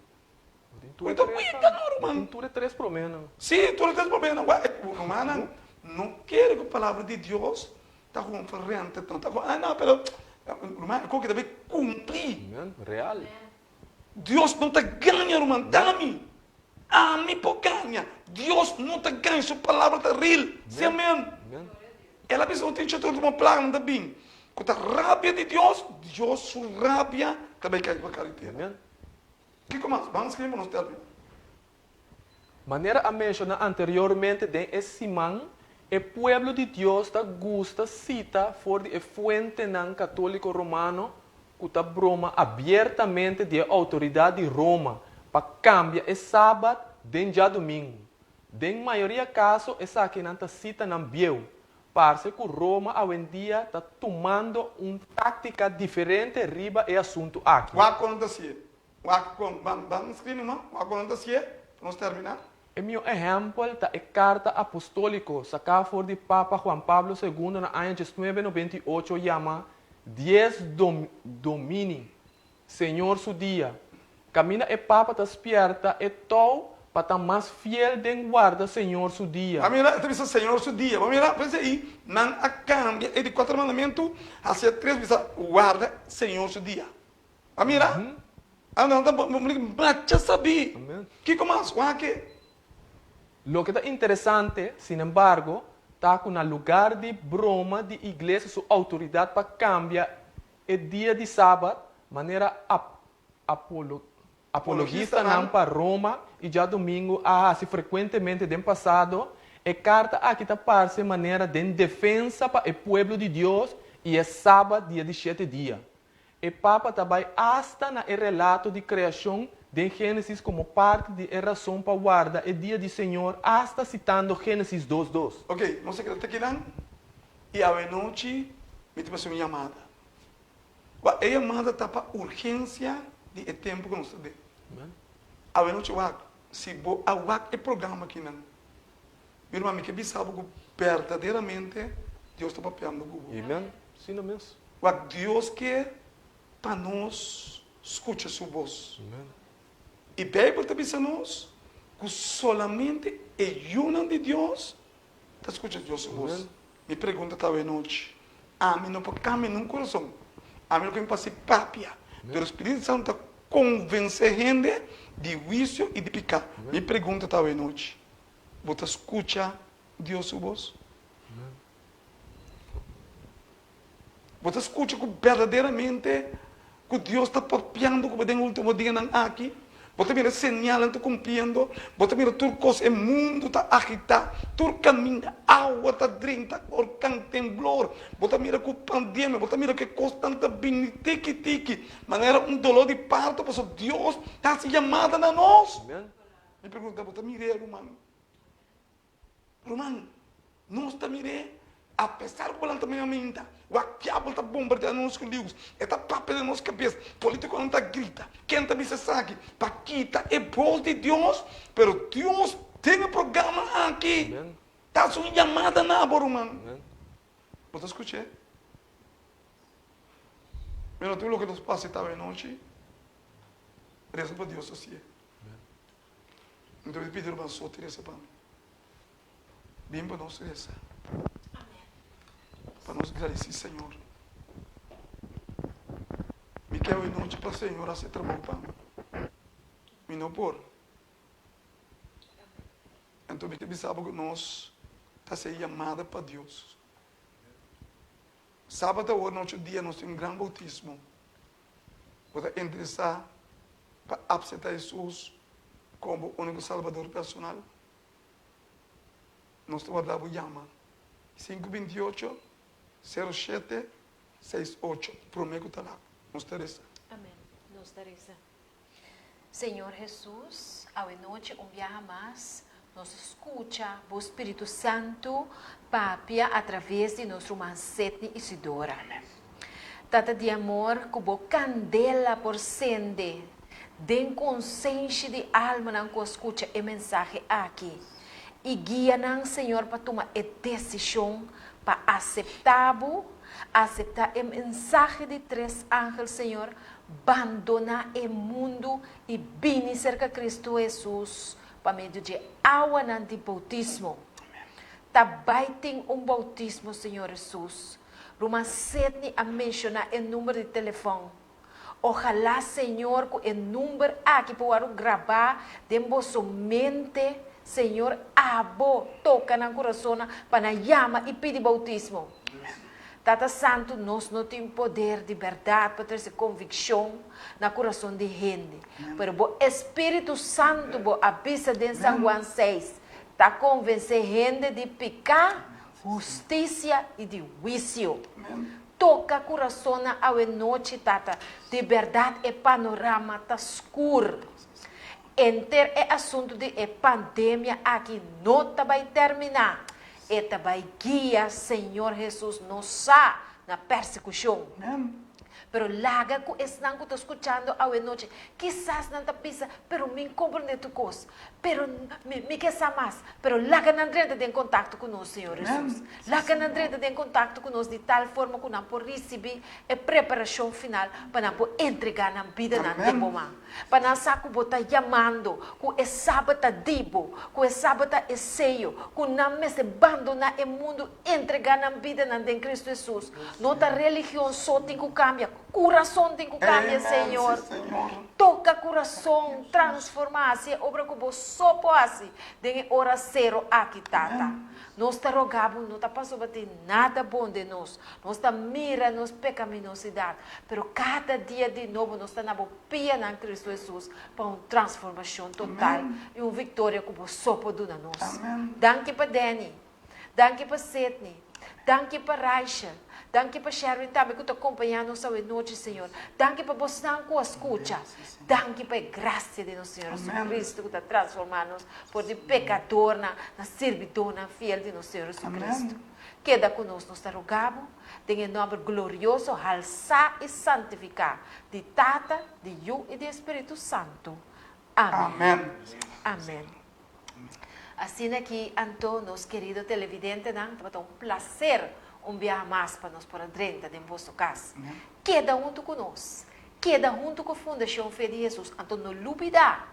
Bo ta weta no ruman. Bo tin tur e tres proménan. Sí, tur e tres proménan. Wak, rumannan, no kere ku palabra di Dios ta konferente, no ta ah no, pero ruman, e koki ta bai kumpli. Amen, real. Dios no ta gaña, ruman, dami. Ami por gaña. Dios no ta gaña, su palabra ta real. Si amen. Amen. El a bisa no tin chotro último plaga nan ta bin. ku ta rabia di Dios, Dios su rabia ta bai kai riba kara di tera. Kiko mas? Ban skirbi pa nos termina. Manera a menshoná anteriormente den e siman, e pueblo di Dios ta gusta sita for di e fuentenan katóliko romano ku ta broma abiertamente di e outoridat di Roma pa kambia e sabat den djadumingu. Den mayoria kaso esakinan ta sitanan bieu. Parse ku Roma awendia ta tumando un táktika diferente riba e asuntu aki. Wak kon ta si'e. Wak kon, ban, ban skri numa, wak kon ta si'e, pa nos terminá. E mihó ehèmpel ta e karta apostóliko saká for di Papa Juan Pablo Segundo na aña diesnuebe nobenta i ocho yama Dies Domini, Señor su dia, kaminda e Papa ta spièrta e tou pa ta mas fiel den warda Señor su dia. Bo mira, e ta bisa Señor su dia. Bo mira, p'esei nan a kambia e di kuater mandamentu hasi e tres bisa warda Señor su dia. A mira? A nan ta macha sabí. Kiko mas? Wak e. Loke ta interesante, sinembargo, ta ku na lugar di broma di iglesia su outoridat pa kambia e dia di sabat, manera apologistanan pa Roma i djadumingu a hasi frekuentemente den pasado, e karta aki ta parse manera den defensa pa e pueblo di Dios i e sabat dia di shete dia. E Papa ta bai asta na e relato di kreashon den Génesis komo parti di e rason pa warda e dia di Señor asta sitando Génesis dos dos. Ok, nos a keda te kinan i awenochi mi ta mester un yamada. Wak, e yamada ta pa urgensia di e tempu ku nos ta den. Awenochi wak, si bo a wak e programa kinan, mi ruman mi ke bisa bo ku berdaderamente Dios ta papiando ku bo. Amen. Asina mes. Wak Dios ke pa nos skucha su bos. I Beibel ta bisa nos ku solamente e yunan di Dios ta skucha Dios su bos. Mi pregunta ta awe nochi, ami no por kambia nun kurason, ami no por hasi papia, pero Spiritu Santu ta konvensé hende di huisio i di piká. Mi pregunta ta awe nochi, bo ta skucha Dios su bos? Bo ta skucha ku berdaderamente ku Dios ta papiando ku bo den ultimo dianan aki? Bo ta mira señalnan ta kumpliendo? Bo ta mira tur kos, e mundu ta agitá, tur kaminda awa ta drenta, orkan, temblor, bo ta mira ku pandemia, bo ta mira ku e kosnan ta bini tiki tiki, manera un doló di parto, pasobra Dios ta hasi yamada na nos. Mi pregunta, bo ta mir'é, ruman? Ruman, nos ta mir'é, apesar ku bo lanta medio mainta, wak diabel ta bombardeá nos ku lius, e ta papia den nos kabes, polítikonan ta grita, ken ta bisa esaki, pa kita e bos di Dios, pero Dios den e programa aki ta hasi un yamada na bo, ruman. Bo ta skuch'é? Mira tur loke nos pasa e tawe anochi, resa pa Dios hasié. Mi ta pidi ruman Soti resa pa mi. Bin pa nos resa. Pa nos gradisi Señor. Mi ke awe nochi pa Señor hasi e trabou pa mi. Mi no por. Anto mi ke bisa bo ku nos ta hasi e yamada pa Dios. Sabat awor nochi dia nos tin un gran boutismo. Bo ta interesá pa apseptá Hesus komo bo úniko Salbador personal? Nos ta warda bo yama sinku bintiocho, sero shete, seis ocho promé ku ta lat. Nos ta resa. Amén. Nos ta resa. Señor Hesus, awe nochi un biaha mas nos a skucha bo Spiritu Santu papia atraves di nos ruman Sidney Isidora. Tata di amor, ku bo kandela por sende den konsenshi di almanan ku a skucha e mensahe aki i guia nan, Señor, pa tuma e desishon pa aseptá bo, aseptá e mensahe di tres angel, Señor, Bandoná e mundu i bini serka Kristu Hesus pa medio dje awanan di boutismo. Ta bai tin un boutismo, Señor Hesus. Ruman Sidney a menshoná e number di telefòn. Ojalá, Señor, ku e number aki por wòrdu grabá den boso mente, Señor, abo toka nan kurasonnan pa nan yama i pidi boutismo. Tata Santu, nos no tin poder di bèrdat pa trese konvikshon na kurason di hende, pero bo Espíritu Santu bo a bisa den San Juan seis, ta konvensé hende di piká, hustisia i di huisio. Toka kurasonnan awe nochi, Tata, di bèrdat e panorama ta skur. Enter e asuntu di e pandemia aki no ta bai terminá. E ta bai guia Señor Hesus nos sa na persekushon. Pero laga ku esnan ku ta skuchando awe nochi, kisas nan ta bisa, Pero mi n komprendé tur kos. Pero mi mi ke sa mas. Pero laga nan drenta den kontakto ku nos, Señor Hesus. Laga nan drenta den kontakto ku nos di tal forma ku nan por risibí e preparashon final pa nan por entregá nan bidanan den bo man. Pa nan sa ku bo ta yamando, ku e Sabat ta di bo, ku e Sabat ta e seyo, ku nan mester bandoná e mundu, entregá nan bidanan den Kristu Hesus. No ta religion so tin ku kambia, kurason tin ku kambia, Señor. Toka kurason, transformá, hasi e obra ku bo so por hasi den e ora sero aki, Tata. Nos ta roga bo, no ta pasobra tin nada bon den nos, nos ta mira nos pekaminosidad, pero kada dia di nobo nos ta na bo pianan, Cristo Hesus, pa un transformacion total y un victoria cu bo so por duna nos. Danki pa Danny, danki pa Sidney, danki pa Rachel, danki pa Sherwin tambe cu ta compaña nos awe nochi, Señor. Danki pa bosnan cu a scucha. Danki pa e gracia di nos Señor Jesucristo cu ta transforma nos for di pecadornan na sirbidornan fiel di nos Señor Jesucristo. Keda cu nos, nos ta roga bo, den e nomber glorioso, halsá i santificá di Tata, di Yu i di e Spiritu Santu. Amen. Amen. Asina ki anto nos kerido televidentenan, tabata un placer un biaha mas pa nos por a drenta den boso cas. Keda huntu cu nos. Keda huntu cu Fundacion Fe di Jesus. Anto no lubida,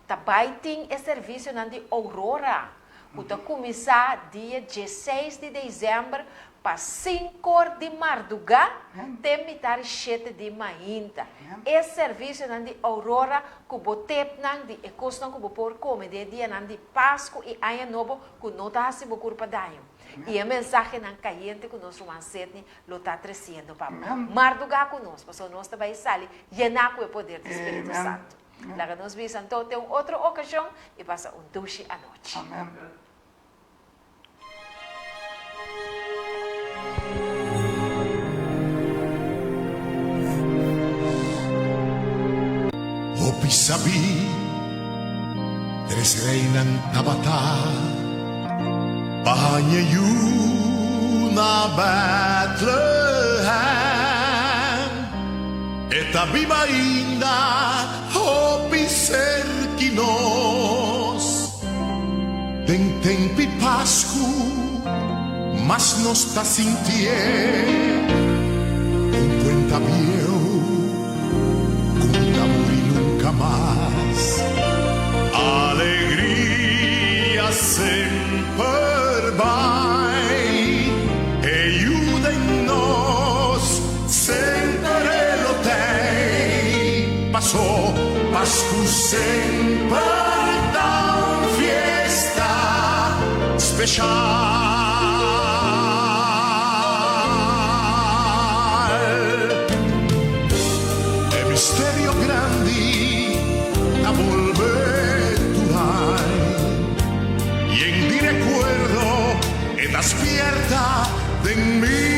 ta bay tin e servicionan di Aurora, cu ta cuminsa dia dieseis di december pa sinkor di marduga te mitar shete di mainta. E servicionan di Aurora cu bo tepnan di e cosnan cu bo por come den e dianan di Pascu y Aña Nobo cu no ta haci bo curpa daño. Y e mensahenan cayente cu nos ruman Sidney lo ta treciendo pa bo. Marduga cu nos, pasobra nos ta bay sali yena cu e poder di Spiritu Santo. Laga nos bisa anto te un otro ocasion y pasa un dushi anochi. Hopi sabí tres reinan tabata pa haña yu na Bètlehèm. E ta biba ainda hopi serki nos. Den temp'i Pasku mas nos ta sintié un kuenta bieu ku ta muri nunka mas. Alegria semper bai, e yu den nos semper e lo tei. Pasó Pasku semper ta un fiesta speshal. E misterio grandi ta bolbe tur ai. Yen di rekuerdo e ta spierta den mi.